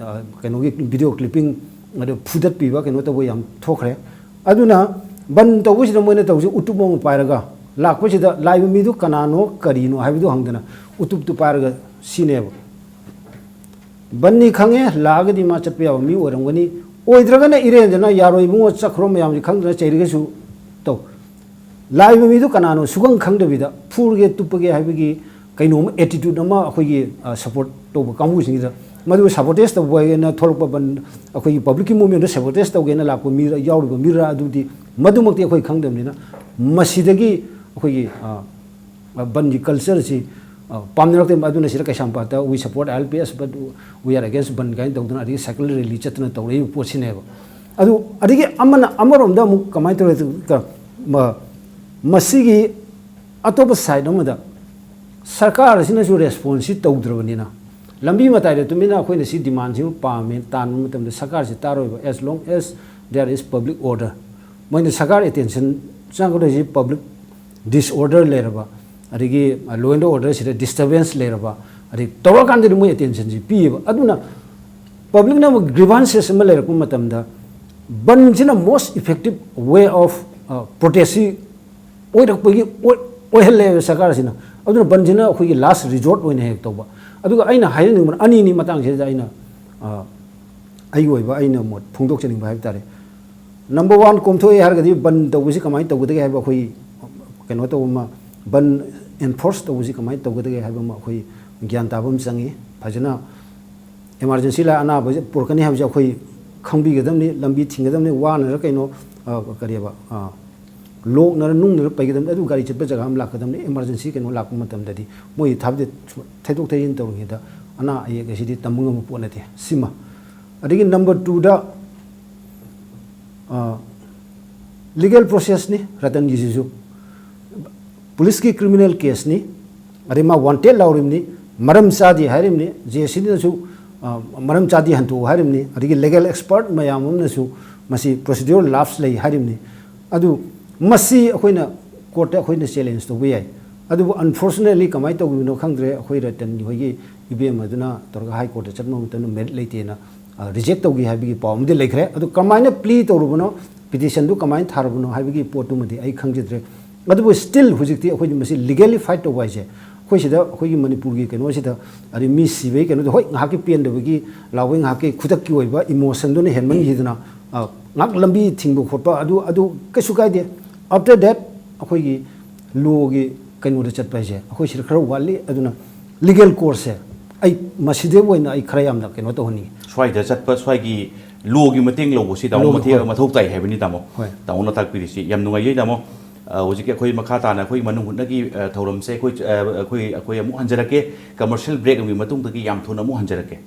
ꯀꯩꯅꯣꯒꯤ ꯚꯤꯗꯤꯑꯣ ꯀ꯭ꯂꯤꯞꯄꯤꯡ ꯑꯗꯨ ꯐꯨꯗꯠꯄꯤꯕ ꯀꯩꯅꯣ ꯇꯧꯕ ꯌꯥꯝ ꯊꯣꯛꯈ꯭ꯔꯦ꯫ ꯑꯗꯨꯅ ꯕꯟ ꯇꯧꯕꯁꯤꯗ ꯃꯣꯏꯅ ꯇꯧꯕꯁꯤ ꯎꯇꯨꯞ ꯑꯃ ꯄꯥꯏꯔꯒ ꯂꯥꯛꯄꯁꯤꯗ ꯂꯥꯛꯏꯕ ꯃꯤꯗꯨ ꯀꯅꯥꯅꯣ ꯀꯔꯤꯅꯣ ꯍꯥꯏꯕꯗꯨ ꯍꯪꯗꯅ ꯎꯇꯨꯞꯇꯨ ꯄꯥꯏꯔꯒ ꯁꯤꯅꯦꯕ꯫ ꯕꯟꯅꯤ ꯈꯪꯉꯦ, ꯂꯥꯛꯑꯒꯗꯤ ꯃꯥ ꯆꯠꯄ ꯌꯥꯕ ꯃꯤ ꯑꯣꯏꯔꯝꯒꯅꯤ, ꯑꯣꯏꯗ꯭ꯔꯒꯅ ꯏꯔꯦꯟꯖꯅ "ꯌꯥꯔꯣꯏ ꯏꯕꯨꯡꯉꯣ, ꯆꯠꯈ꯭ꯔꯣ" ꯃꯌꯥꯝꯁꯤ ꯈꯪꯗꯅ ꯆꯩꯔꯒꯁꯨ ꯇꯧ꯫ ꯂꯥꯛꯏꯕ ꯃꯤꯗꯨ ꯀꯅꯥꯅꯣ ꯁꯨꯈꯪ ꯈꯪꯗꯕꯤꯗ ꯐꯨꯔꯒꯦ ꯇꯨꯞꯄꯒꯦ ꯍꯥꯏꯕꯒꯤ ꯀꯩꯅꯣꯝꯃ attitude ꯑꯃ ꯑꯩꯈꯣꯏꯒꯤ ꯁꯄꯣꯔꯠ ꯇꯧꯕ ꯀꯥꯡꯕꯨꯁꯤꯡꯁꯤꯗ, ꯃꯗꯨ ꯁꯕꯣꯇꯦꯖ ꯇꯧꯕ ꯍꯥꯏꯅ ꯊꯣꯛꯂꯛꯄ ꯕꯟ, ꯑꯩꯈꯣꯏꯒꯤ ꯄꯕ꯭ꯂꯤꯛꯀꯤ ꯃꯨꯞꯃꯦꯟꯗ ꯁꯕꯣꯇꯦꯖ ꯇꯧꯒꯦꯅ ꯂꯥꯛꯄ ꯃꯤ ꯌꯥꯎꯔꯤꯕ ꯃꯤꯔ ꯑꯗꯨꯗꯤ ꯃꯗꯨꯃꯛꯇꯤ ꯑꯩꯈꯣꯏ ꯈꯪꯗꯕꯅꯤꯅ, ꯃꯁꯤꯗꯒꯤ ꯑꯩꯈꯣꯏꯒꯤ ꯕꯟꯒꯤ ꯀꯜꯆꯔꯁꯤ ꯄꯥꯝꯅꯔꯛꯇꯦ꯫ ꯑꯗꯨꯅ ꯁꯤꯗ ꯀꯩꯁꯥꯝꯄꯥꯠꯇ "We support I L P S but we are against ꯕꯟ" ꯀꯥꯏꯅ ꯇꯧꯗꯅ, ꯑꯗꯒꯤ ꯁꯥꯏꯀꯜ ꯔꯦꯂꯤ ꯆꯠꯇꯅ ꯇꯧꯔꯛꯏꯕ ꯄꯣꯠꯁꯤꯅꯦꯕ꯫ ꯑꯗꯨ ꯑꯗꯒꯤ ꯑꯃꯅ ꯑꯃꯔꯣꯝꯗ ꯑꯃꯨꯛ ꯀꯃꯥꯏꯅ ꯇꯧꯔꯦ? ꯃ- ꯃꯁꯤꯒꯤ ꯑꯇꯣꯞꯄ ꯁꯥꯏꯠ ꯑꯃꯗ ꯁꯔꯀꯥꯔ ꯑꯁꯤꯅꯁꯨ ꯔꯦꯁꯄꯣꯟꯁꯁꯤ ꯇꯧꯗ꯭ꯔꯕꯅꯤꯅ, ꯂꯝꯕꯤ ꯃꯇꯥꯏꯗ ꯇꯨꯃꯤꯟꯅ ꯑꯩꯈꯣꯏꯅ ꯁꯤ ꯗꯤꯃꯥꯟꯁꯤꯃ ꯄꯥꯝꯃꯦ ꯇꯥꯟꯕ ꯃꯇꯝꯗ ꯁꯔꯀꯥꯔꯁꯤ ꯇꯥꯔꯣꯏꯕ, as long as there is public order꯫ ꯃꯣꯏꯅ ꯁꯔꯀꯥꯔ ꯑꯦꯇꯦꯟꯁꯟ ꯆꯪꯒꯗꯣꯏꯁꯤ ꯄꯕ꯭ꯂꯤꯛ ꯗꯤꯁꯑꯣꯔꯗꯔ ꯂꯩꯔꯕ, ꯑꯗꯒꯤ law and order ꯁꯤꯗ ꯗꯤꯁꯇꯔꯕꯦꯟꯁ ꯂꯩꯔꯕ, ꯑꯗꯩ ꯇꯧꯔꯀꯥꯟꯗꯗꯤ ꯃꯣꯏ ꯑꯦꯇꯦꯟꯁꯟꯁꯤ ꯄꯤꯌꯦꯕ꯫ ꯑꯗꯨꯅ ꯄꯕ꯭ꯂꯤꯛꯅ ꯑꯃꯨꯛ ꯒ꯭ꯔꯤꯚꯥꯟꯁꯦꯁ ꯑꯃ ꯂꯩꯔꯛꯄ ꯃꯇꯝꯗ, ꯕꯟꯁꯤꯅ most effective way of protestꯁꯤ ꯑꯣꯏꯔꯛꯄꯒꯤ ꯑꯣꯏ- ꯑꯣꯏꯍꯜꯂꯦꯕ ꯁꯔꯀꯥꯔꯁꯤꯅ꯫ ꯑꯗꯨꯅ ꯕꯟꯁꯤꯅ ꯑꯩꯈꯣꯏꯒꯤ ꯂꯥꯁ ꯔꯤꯖꯣꯔꯠ ꯑꯣꯏꯅ ꯍꯦꯛ ꯇꯧꯕ꯫ ꯑꯗꯨꯒ ꯑꯩꯅ ꯍꯥꯏꯖꯅꯤꯡꯕꯅ ꯑꯅꯤꯅꯤ ꯃꯇꯥꯡꯁꯤꯗ ꯑꯩꯅ, ꯑ, ꯑꯩꯒꯤ ꯑꯣꯏꯕ ꯑꯩꯅ ꯃꯣꯠ ꯐꯣꯡꯗꯣꯛꯆꯅꯤꯡꯕ ꯍꯥꯏꯕ ꯇꯥꯔꯦ꯫ ꯅꯝꯕꯔ ꯋꯥꯟ, ꯀꯣꯝꯊꯣꯛꯑꯦ ꯍꯥꯏꯔꯒꯗꯤ ꯕꯟ ꯇꯧꯕꯁꯤ ꯀꯃꯥꯏꯅ ꯇꯧꯒꯗꯒꯦ ꯍꯥꯏꯕ, ꯑꯩꯈꯣꯏ ꯀꯩꯅꯣ ꯇꯧꯕ ꯑꯃ, ꯕꯟ ꯑꯦꯟꯐꯣꯔꯁ ꯇꯧꯕꯁꯤ ꯀꯃꯥꯏꯅ ꯇꯧꯒꯗꯒꯦ ꯍꯥꯏꯕ ꯑꯃ ꯑꯩꯈꯣꯏ ꯒ꯭ꯌꯥꯟ ꯇꯥꯕ ꯑꯃ ꯆꯪꯉꯤ꯫ ꯐꯖꯅ ꯏꯃꯥꯔꯖꯦꯟꯁꯤ ꯂꯥꯛꯑ ꯑꯅꯥꯕ ꯄꯨꯔꯛꯀꯅꯤ ꯍꯥꯏꯕꯁꯦ ꯑꯩꯈꯣꯏ ꯈꯪꯕꯤꯒꯗꯕꯅꯤ, ꯂꯝꯕꯤ ꯊꯤꯡꯒꯗꯕꯅꯤ, ꯋꯥꯅꯔ ꯀꯩꯅꯣ, ꯑ, ꯀꯔꯤꯑꯕ, ꯑ, ꯂꯣꯛꯅꯔ ꯅꯨꯡꯅꯔ ꯄꯩꯒꯗꯕꯅꯤ, ꯑꯗꯨ ꯒꯥꯔꯤ ꯆꯠꯄ ꯖꯒꯥ ꯑꯃ ꯂꯥꯛꯀꯗꯕꯅꯤ꯫ ꯏꯃꯥꯔꯖꯦꯟꯁꯤ ꯀꯩꯅꯣ ꯂꯥꯛꯄ ꯃꯇꯝꯗꯗꯤ ꯃꯣꯏ ꯊꯥꯕꯗ ꯊꯩꯗꯣꯛ ꯊꯩꯖꯤꯟ ꯇꯧꯔꯤꯉꯩꯗ ꯑꯅꯥ ꯑꯌꯦꯛ ꯑꯁꯤꯗꯤ ꯇꯝꯕ ꯉꯝꯕ ꯄꯣꯠ ꯅꯠꯇꯦ꯫ ꯁꯤꯃ꯫ ꯑꯗꯒꯤ ꯅꯝꯕꯔ ꯇꯨꯗ, ꯑ, ꯂꯤꯒꯦꯜ ꯄ꯭ꯔꯣꯁꯦꯁꯅꯤ ꯔꯇꯟꯒꯤꯁꯤꯁꯨ꯫ ꯄꯨꯂꯤꯁꯀꯤ ꯀ꯭ꯔꯤꯃꯤꯅꯦꯜ ꯀꯦꯁꯅꯤ, ꯑꯗꯩ ꯃꯥ ꯋꯥꯟꯇꯦꯗ ꯂꯥꯎꯔꯤꯕꯅꯤ, ꯃꯔꯝ ꯆꯥꯗꯦ ꯍꯥꯏꯔꯤꯕꯅꯤ, ꯖꯦ ꯁꯤꯅꯁꯨ, ꯑ, ꯃꯔꯝ ꯆꯥꯗꯦ ꯍꯟꯗꯣꯛꯎ ꯍꯥꯏꯔꯤꯕꯅꯤ, ꯑꯗꯒꯤ ꯂꯤꯒꯦꯜ ꯑꯦꯛꯁꯄꯔꯠ ꯃꯌꯥꯝ ꯑꯃꯅꯁꯨ ꯃꯁꯤ ꯄ꯭ꯔꯣꯁꯤꯗ꯭ꯌꯨꯔꯦꯜ ꯂꯥꯞꯁ ꯂꯩ ꯍꯥꯏꯔꯤꯕꯅꯤ꯫ ꯑꯗꯨ ꯃꯁꯤ ꯑꯩꯈꯣꯏꯅ ꯀꯣꯔꯠꯇ ꯑꯩꯈꯣꯏꯅ ꯆꯦꯂꯦꯟꯖ ꯇꯧꯕ ꯌꯥꯏ꯫ ꯑꯗꯨꯕꯨ unfortunately ꯀꯃꯥꯏꯅ ꯇꯧꯈꯤꯕꯅꯣ ꯈꯪꯗ꯭ꯔꯦ, ꯑꯩꯈꯣꯏ ꯔꯇꯟ ꯍꯣꯏꯒꯤ ꯏꯕꯦꯝ ꯑꯗꯨꯅ ꯇꯧꯔꯒ ꯍꯥꯏ ꯀꯣꯔꯠꯇ ꯆꯠꯄ ꯃꯇꯝꯗ ꯃꯦꯔꯤꯠ ꯂꯩꯇꯦꯅ, ꯑ, ꯔꯤꯖꯦꯛ ꯇꯧꯈꯤ ꯍꯥꯏꯕꯒꯤ ꯄꯥꯎ ꯑꯃꯗꯤ ꯂꯩꯈ꯭ꯔꯦ꯫ ꯑꯗꯨ ꯀꯃꯥꯏꯅ ꯄ꯭ꯂꯤ ꯇꯧꯔꯨꯕꯅꯣ, ꯄꯤꯇꯤꯁꯟꯗꯨ ꯀꯃꯥꯏꯅ ꯊꯥꯔꯨꯕꯅꯣ ꯍꯥꯏꯕꯒꯤ ꯄꯣꯠꯇꯨꯃꯗꯤ ꯑꯩ ꯈꯪꯖꯗ꯭ꯔꯦ꯫ ꯑꯗꯨꯕꯨ ꯁ꯭ꯇꯤꯜ ꯍꯧꯖꯤꯛꯇꯤ ꯑꯩꯈꯣꯏꯅ ꯃꯁꯤ ꯂꯤꯒꯦꯜꯂꯤ ꯐꯥꯏꯠ ꯇꯧꯕ ꯍꯥꯏꯁꯦ, ꯑꯩꯈꯣꯏ ꯁꯤꯗ ꯑꯩꯈꯣꯏꯒꯤ ꯃꯅꯤꯄꯨꯔꯒꯤ ꯀꯩꯅꯣꯁꯤꯗ, ꯑꯗꯩ ꯃꯤ ꯁꯤꯕꯒꯤ ꯀꯩꯅꯣꯗꯣ, ꯍꯣꯏ, ꯉꯥꯏꯍꯥꯛꯀꯤ ꯄꯦꯟꯗꯕꯒꯤ ꯂꯥꯎꯕꯒꯤ ꯉꯥꯏꯍꯥꯛꯀꯤ ꯈꯨꯗꯛꯀꯤ ꯑꯣꯏꯕ ꯏꯃꯣꯁꯟꯗꯨꯅ ꯍꯦꯟꯃꯟꯈꯤꯗꯅ, ꯑ, ꯉꯥꯏꯍꯥꯛ ꯂꯝꯕꯤ ꯊꯤꯡꯕ ꯈꯣꯠꯄ ꯑꯗꯨ, ꯑꯗꯨ ꯀꯩꯁꯨ ꯀꯥꯏꯗꯦ꯫ After that, ꯑꯩꯈꯣꯏꯒꯤ ꯂꯣꯒꯤ ꯀꯩꯅꯣꯗ ꯆꯠꯄ ꯍꯥꯏꯁꯦ ꯑꯩꯈꯣꯏ ꯁꯤꯗ ꯈꯔ ꯋꯥꯠꯂꯤ꯫ ꯑꯗꯨꯅ ꯂꯤꯒꯦꯜ ꯀꯣꯔꯁꯁꯦ ꯑꯩ ꯃꯁꯤꯗ ꯑꯣꯏꯅ ꯑꯩ ꯈꯔ ꯌꯥꯝꯅ ꯀꯩꯅꯣ ꯇꯧꯍꯟꯅꯤꯡꯉꯤ꯫ ꯁ꯭ꯋꯥꯏꯗ ꯆꯠꯄ, ꯁ꯭ꯋꯥꯏꯒꯤ ꯂꯣꯒꯤ ꯃꯇꯦꯡ ꯂꯧꯕꯁꯤ ꯇꯥꯃꯣ ꯂꯣꯒꯤ, ꯃꯊꯦ- ꯍꯣꯏ꯫ ꯃꯊꯧ ꯇꯥꯏ ꯍꯥꯏꯕꯅꯤ ꯇꯥꯃꯣ꯫ ꯍꯣꯏ꯫ ꯇꯥꯃꯣꯅ ꯇꯥꯛꯄꯤꯔꯤꯁꯤ ꯌꯥꯝ ꯅꯨꯡꯉꯥꯏꯖꯩ ꯇꯥꯃꯣ꯫ ꯑ, ꯍꯧꯖꯤꯛꯀꯤ ꯑꯩꯈꯣꯏ ꯃꯈꯥ ꯇꯥꯅ ꯑꯩꯈꯣꯏ ꯃꯅꯨꯡ ꯍꯨꯠꯅꯒꯤ, ꯑ, ꯊꯧꯔꯝꯁꯦ ꯑꯩꯈꯣꯏ, ꯑ, ꯑꯩꯈꯣꯏ, ꯑꯩꯈꯣꯏ ꯑꯃꯨꯛ ꯍꯟꯖꯔꯛꯀꯦ꯫ Commercial break ꯑꯃꯒꯤ ꯃꯇꯨꯡꯗꯒꯤ ꯌꯥꯝ ꯊꯨꯅ ꯑꯃꯨꯛ ꯍꯟꯖꯔꯛꯀꯦ꯫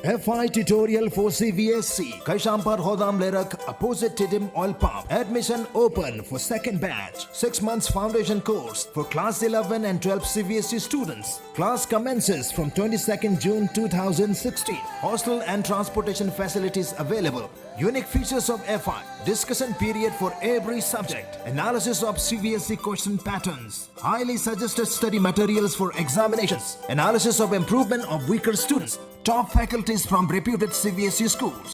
F I tutorial for C B S E, Kaishampad Hodam Lerak, opposite Tiddim Oil Pump. Admission open for second batch. Six months foundation course for class eleven and twelve C B S E students. Class commences from twenty-second June two thousand sixteen. Hostel and transportation facilities available. Unique features of F I. Discussion period for every subject. Analysis of C B S E question patterns. Highly suggested study materials for examinations. Analysis of improvement of weaker students. Top faculties from reputed C B S E schools.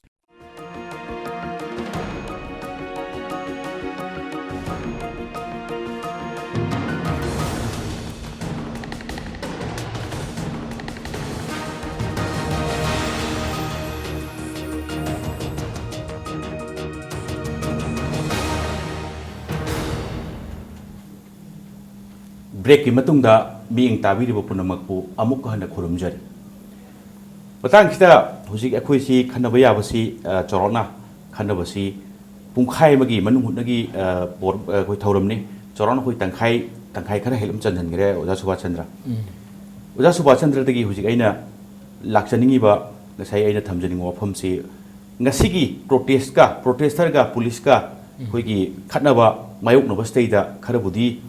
Breakꯀꯤ ꯃꯇꯨꯡꯗ ꯃꯤꯠꯌꯦꯡ ꯇꯥꯕꯤꯔꯤꯕ ꯄꯨꯝꯅꯃꯛꯄꯨ ꯑꯃꯨꯛ ꯍꯟꯅ ꯈꯨꯔꯨꯝꯖꯔꯤ꯫ ꯃꯇꯥꯡꯁꯤꯗ ꯍꯧꯖꯤꯛ ꯑꯩꯈꯣꯏꯁꯤ ꯈꯟꯅꯕ ꯌꯥꯕꯁꯤ, ꯑ, ꯆꯥꯎꯔꯥꯛꯅ ꯈꯟꯅꯕꯁꯤ ꯄꯨꯡꯈꯥꯏ ꯑꯃꯒꯤ ꯃꯅꯨꯡ ꯍꯨꯠꯅꯒꯤ, ꯑ, ꯄꯣꯔ-, ꯑ, ꯑꯩꯈꯣꯏ ꯊꯧꯔꯝꯅꯤ꯫ ꯆꯥꯎꯔꯥꯛꯅ ꯑꯩꯈꯣꯏ ꯇꯪꯈꯥꯏ, ꯇꯪꯈꯥꯏ ꯈꯔ ꯍꯦꯜꯂꯞ ꯆꯟꯁꯤꯟꯈ꯭ꯔꯦ ꯑꯣꯖꯥ ꯁꯨꯕꯥꯁ ꯆꯟꯗ꯭ꯔ꯫ ꯑꯣꯖꯥ ꯁꯨꯕꯥꯁ ꯆꯟꯗ꯭ꯔꯗꯒꯤ ꯍꯧꯖꯤꯛ ꯑꯩꯅ ꯂꯥꯛꯆꯅꯤꯡꯉꯤꯕ, ꯉꯁꯥꯏ ꯑꯩꯅ ꯊꯝꯖꯅꯤꯡꯕ ꯋꯥꯐꯝꯁꯤ, ꯉꯁꯤꯒꯤ protestꯀ, protesterꯒ policeꯀ ꯑꯩꯈꯣꯏꯒꯤ ꯈꯠꯅꯕ ꯃꯥꯌꯣꯛꯅꯕꯁꯤꯗꯩꯗ ꯈꯔꯕꯨꯗꯤ,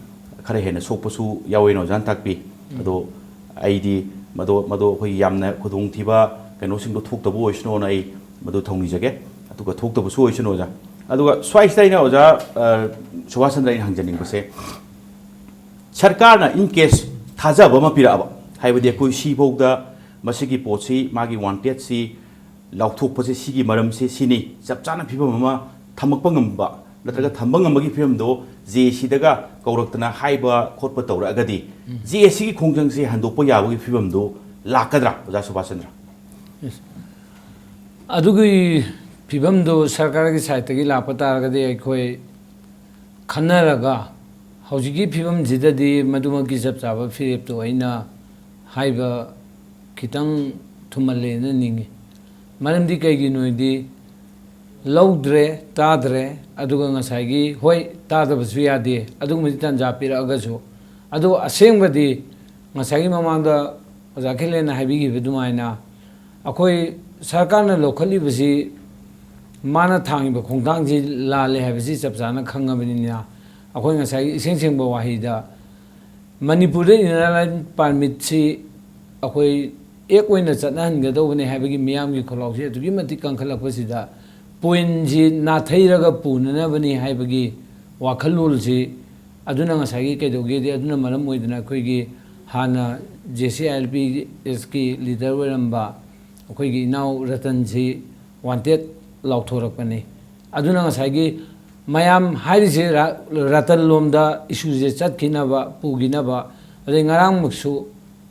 ꯈꯔ ꯍꯦꯟꯅ ꯁꯣꯛꯄꯁꯨ ꯌꯥꯎꯋꯦꯅ ꯑꯣꯖꯥꯅ ꯇꯥꯛꯄꯤ꯫ ꯑꯗꯣ ꯑꯩꯗꯤ ꯃꯗꯣ, ꯃꯗꯣ ꯑꯩꯈꯣꯏ ꯌꯥꯝꯅ ꯈꯨꯗꯣꯡꯊꯤꯕ ꯀꯩꯅꯣꯁꯤꯡꯗꯣ ꯊꯣꯛꯇꯕ ꯑꯣꯏꯁꯅꯣꯅ ꯑꯩ ꯃꯗꯨ ꯊꯧꯅꯤꯖꯒꯦ꯫ ꯑꯗꯨꯒ ꯊꯣꯛꯇꯕꯁꯨ ꯑꯣꯏꯁꯅꯨ ꯑꯣꯖꯥ꯫ ꯑꯗꯨꯒ ꯁ꯭ꯋꯥꯏꯁꯤꯗ ꯑꯩꯅ ꯑꯣꯖꯥ, ꯑ, ꯁꯨꯕꯥꯁ ꯆꯟꯗ꯭ꯔ, ꯑꯩꯅ ꯍꯪꯖꯅꯤꯡꯕꯁꯦ, ꯁꯔꯀꯥꯔꯅ in case ꯊꯥꯖꯕ ꯑꯃ ꯄꯤꯔꯛꯑꯕ, ꯍꯥꯏꯕꯗꯤ ꯑꯩꯈꯣꯏ ꯁꯤꯐꯥꯎꯗ ꯃꯁꯤꯒꯤ ꯄꯣꯠꯁꯤ, ꯃꯥꯒꯤ wantedꯁꯤ ꯂꯥꯎꯊꯣꯛꯄꯁꯦ, ꯁꯤꯒꯤ ꯃꯔꯝꯁꯦ ꯁꯤꯅꯤ, ꯆꯞ ꯆꯥꯅ ꯐꯤꯕꯝ ꯑꯃ ꯊꯝꯃꯛꯄ ꯉꯝꯕ ꯅꯠꯇ꯭ꯔꯒ ꯊꯝꯕ ꯉꯝꯕꯒꯤ ꯐꯤꯕꯝꯗꯣ ꯖꯦ ꯑꯦ ꯁꯤꯗꯒ ꯀꯧꯔꯛꯇꯅ ꯍꯥꯏꯕ ꯈꯣꯠꯄ ꯇꯧꯔꯛꯑꯒꯗꯤ, ꯖꯦ ꯑꯦ ꯁꯤꯒꯤ ꯈꯣꯡꯖꯪꯁꯦ ꯍꯟꯗꯣꯛꯄ ꯌꯥꯕꯒꯤ ꯐꯤꯕꯝꯗꯣ ꯂꯥꯛꯀꯗ꯭ꯔꯥ, ꯑꯣꯖꯥ ꯁꯨꯕꯥꯁ ꯆꯟꯗ꯭ꯔ? ꯑꯗꯨꯒꯤ ꯐꯤꯕꯝꯗꯨ ꯁꯔꯀꯥꯔꯒꯤ ꯁꯥꯏꯠꯇꯒꯤ ꯂꯥꯛꯄ ꯇꯥꯔꯒꯗꯤ ꯑꯩꯈꯣꯏ ꯈꯟꯅꯔꯒ ꯍꯧꯖꯤꯛꯀꯤ ꯐꯤꯕꯝꯁꯤꯗꯗꯤ ꯃꯗꯨꯃꯛꯀꯤ ꯆꯞ ꯆꯥꯕ ꯐꯤꯔꯦꯞꯇꯣ ꯑꯩꯅ ꯍꯥꯏꯕ ꯈꯤꯇꯪ ꯊꯨꯃꯜꯂꯦꯅ ꯅꯤꯡꯏ꯫ ꯃꯔꯝꯗꯤ ꯀꯩꯒꯤꯅꯣꯗꯤ, ꯂꯧꯗ꯭ꯔꯦ, ꯇꯥꯗ꯭ꯔꯦ, ꯑꯗꯨꯒ ꯉꯁꯥꯏꯒꯤ, ꯍꯣꯏ, ꯇꯥꯗꯕꯁꯨ ꯌꯥꯗꯦ, ꯑꯗꯨꯒꯨꯝꯕꯗꯤ ꯇꯥꯟꯖꯥ ꯄꯤꯔꯛꯑꯒꯁꯨ, ꯑꯗꯨ ꯑꯁꯦꯡꯕꯗꯤ ꯉꯁꯥꯏꯒꯤ ꯃꯃꯥꯡꯗ ꯑꯣꯖꯥ ꯈꯦꯂꯦꯟꯅ ꯍꯥꯏꯕꯤꯈꯤꯕ ꯑꯗꯨꯃꯥꯏꯅ, ꯑꯩꯈꯣꯏ ꯁꯔꯀꯥꯔꯅ ꯂꯧꯈꯠꯂꯤꯕꯁꯤ, ꯃꯥꯅ ꯊꯥꯡꯉꯤꯕ ꯈꯣꯡꯊꯥꯡꯁꯤ ꯂꯥꯜꯂꯦ ꯍꯥꯏꯕꯁꯤ ꯆꯞ ꯆꯥꯅ ꯈꯪꯉꯕꯅꯤꯅ, ꯑꯩꯈꯣꯏ ꯉꯁꯥꯏꯒꯤ ꯏꯁꯦꯡ ꯁꯦꯡꯕ ꯋꯥꯍꯩꯗ, ꯃꯅꯤꯄꯨꯔꯗ ꯏꯅꯔ ꯂꯥꯏꯟ ꯄꯥꯔꯃꯤꯠꯁꯤ ꯑꯩꯈꯣꯏ ꯑꯦꯛ ꯑꯣꯏꯅ ꯆꯠꯅꯍꯟꯒꯗꯧꯕꯅꯦ ꯍꯥꯏꯕꯒꯤ ꯃꯤꯌꯥꯝꯒꯤ ꯈꯣꯜꯂꯥꯎꯁꯤ ꯑꯗꯨꯛꯀꯤ ꯃꯇꯤꯛ ꯀꯟꯈꯠꯂꯛꯄꯁꯤꯗ, ꯄꯣꯏꯟꯁꯤ ꯅꯥꯊꯩꯔꯒ ꯄꯨꯅꯅꯕꯅꯤ ꯍꯥꯏꯕꯒꯤ ꯋꯥꯈꯜꯂꯣꯟꯁꯤ, ꯑꯗꯨꯅ ꯉꯁꯥꯏꯒꯤ ꯀꯩꯗꯧꯒꯦꯗꯤ, ꯑꯗꯨꯅ ꯃꯔꯝ ꯑꯣꯏꯗꯅ ꯑꯩꯈꯣꯏꯒꯤ ꯍꯥꯟꯅ J C I L P ꯑꯦꯁꯀꯤ leader ꯑꯣꯏꯔꯝꯕ ꯑꯩꯈꯣꯏꯒꯤ ꯏꯅꯥꯎ ꯔꯇꯟꯁꯤ ꯋꯥꯟꯇꯦꯠ ꯂꯥꯎꯊꯣꯔꯛꯄꯅꯤ꯫ ꯑꯗꯨꯅ ꯉꯁꯥꯏꯒꯤ ꯃꯌꯥꯝ ꯍꯥꯏꯔꯤꯁꯦ ꯔ-, ꯔꯇꯟ ꯂꯣꯝꯗ ꯏꯁꯨꯁꯦ ꯆꯠꯈꯤꯅꯕ, ꯄꯨꯈꯤꯅꯕ, ꯑꯗꯩ ꯉꯔꯥꯡꯃꯛꯁꯨ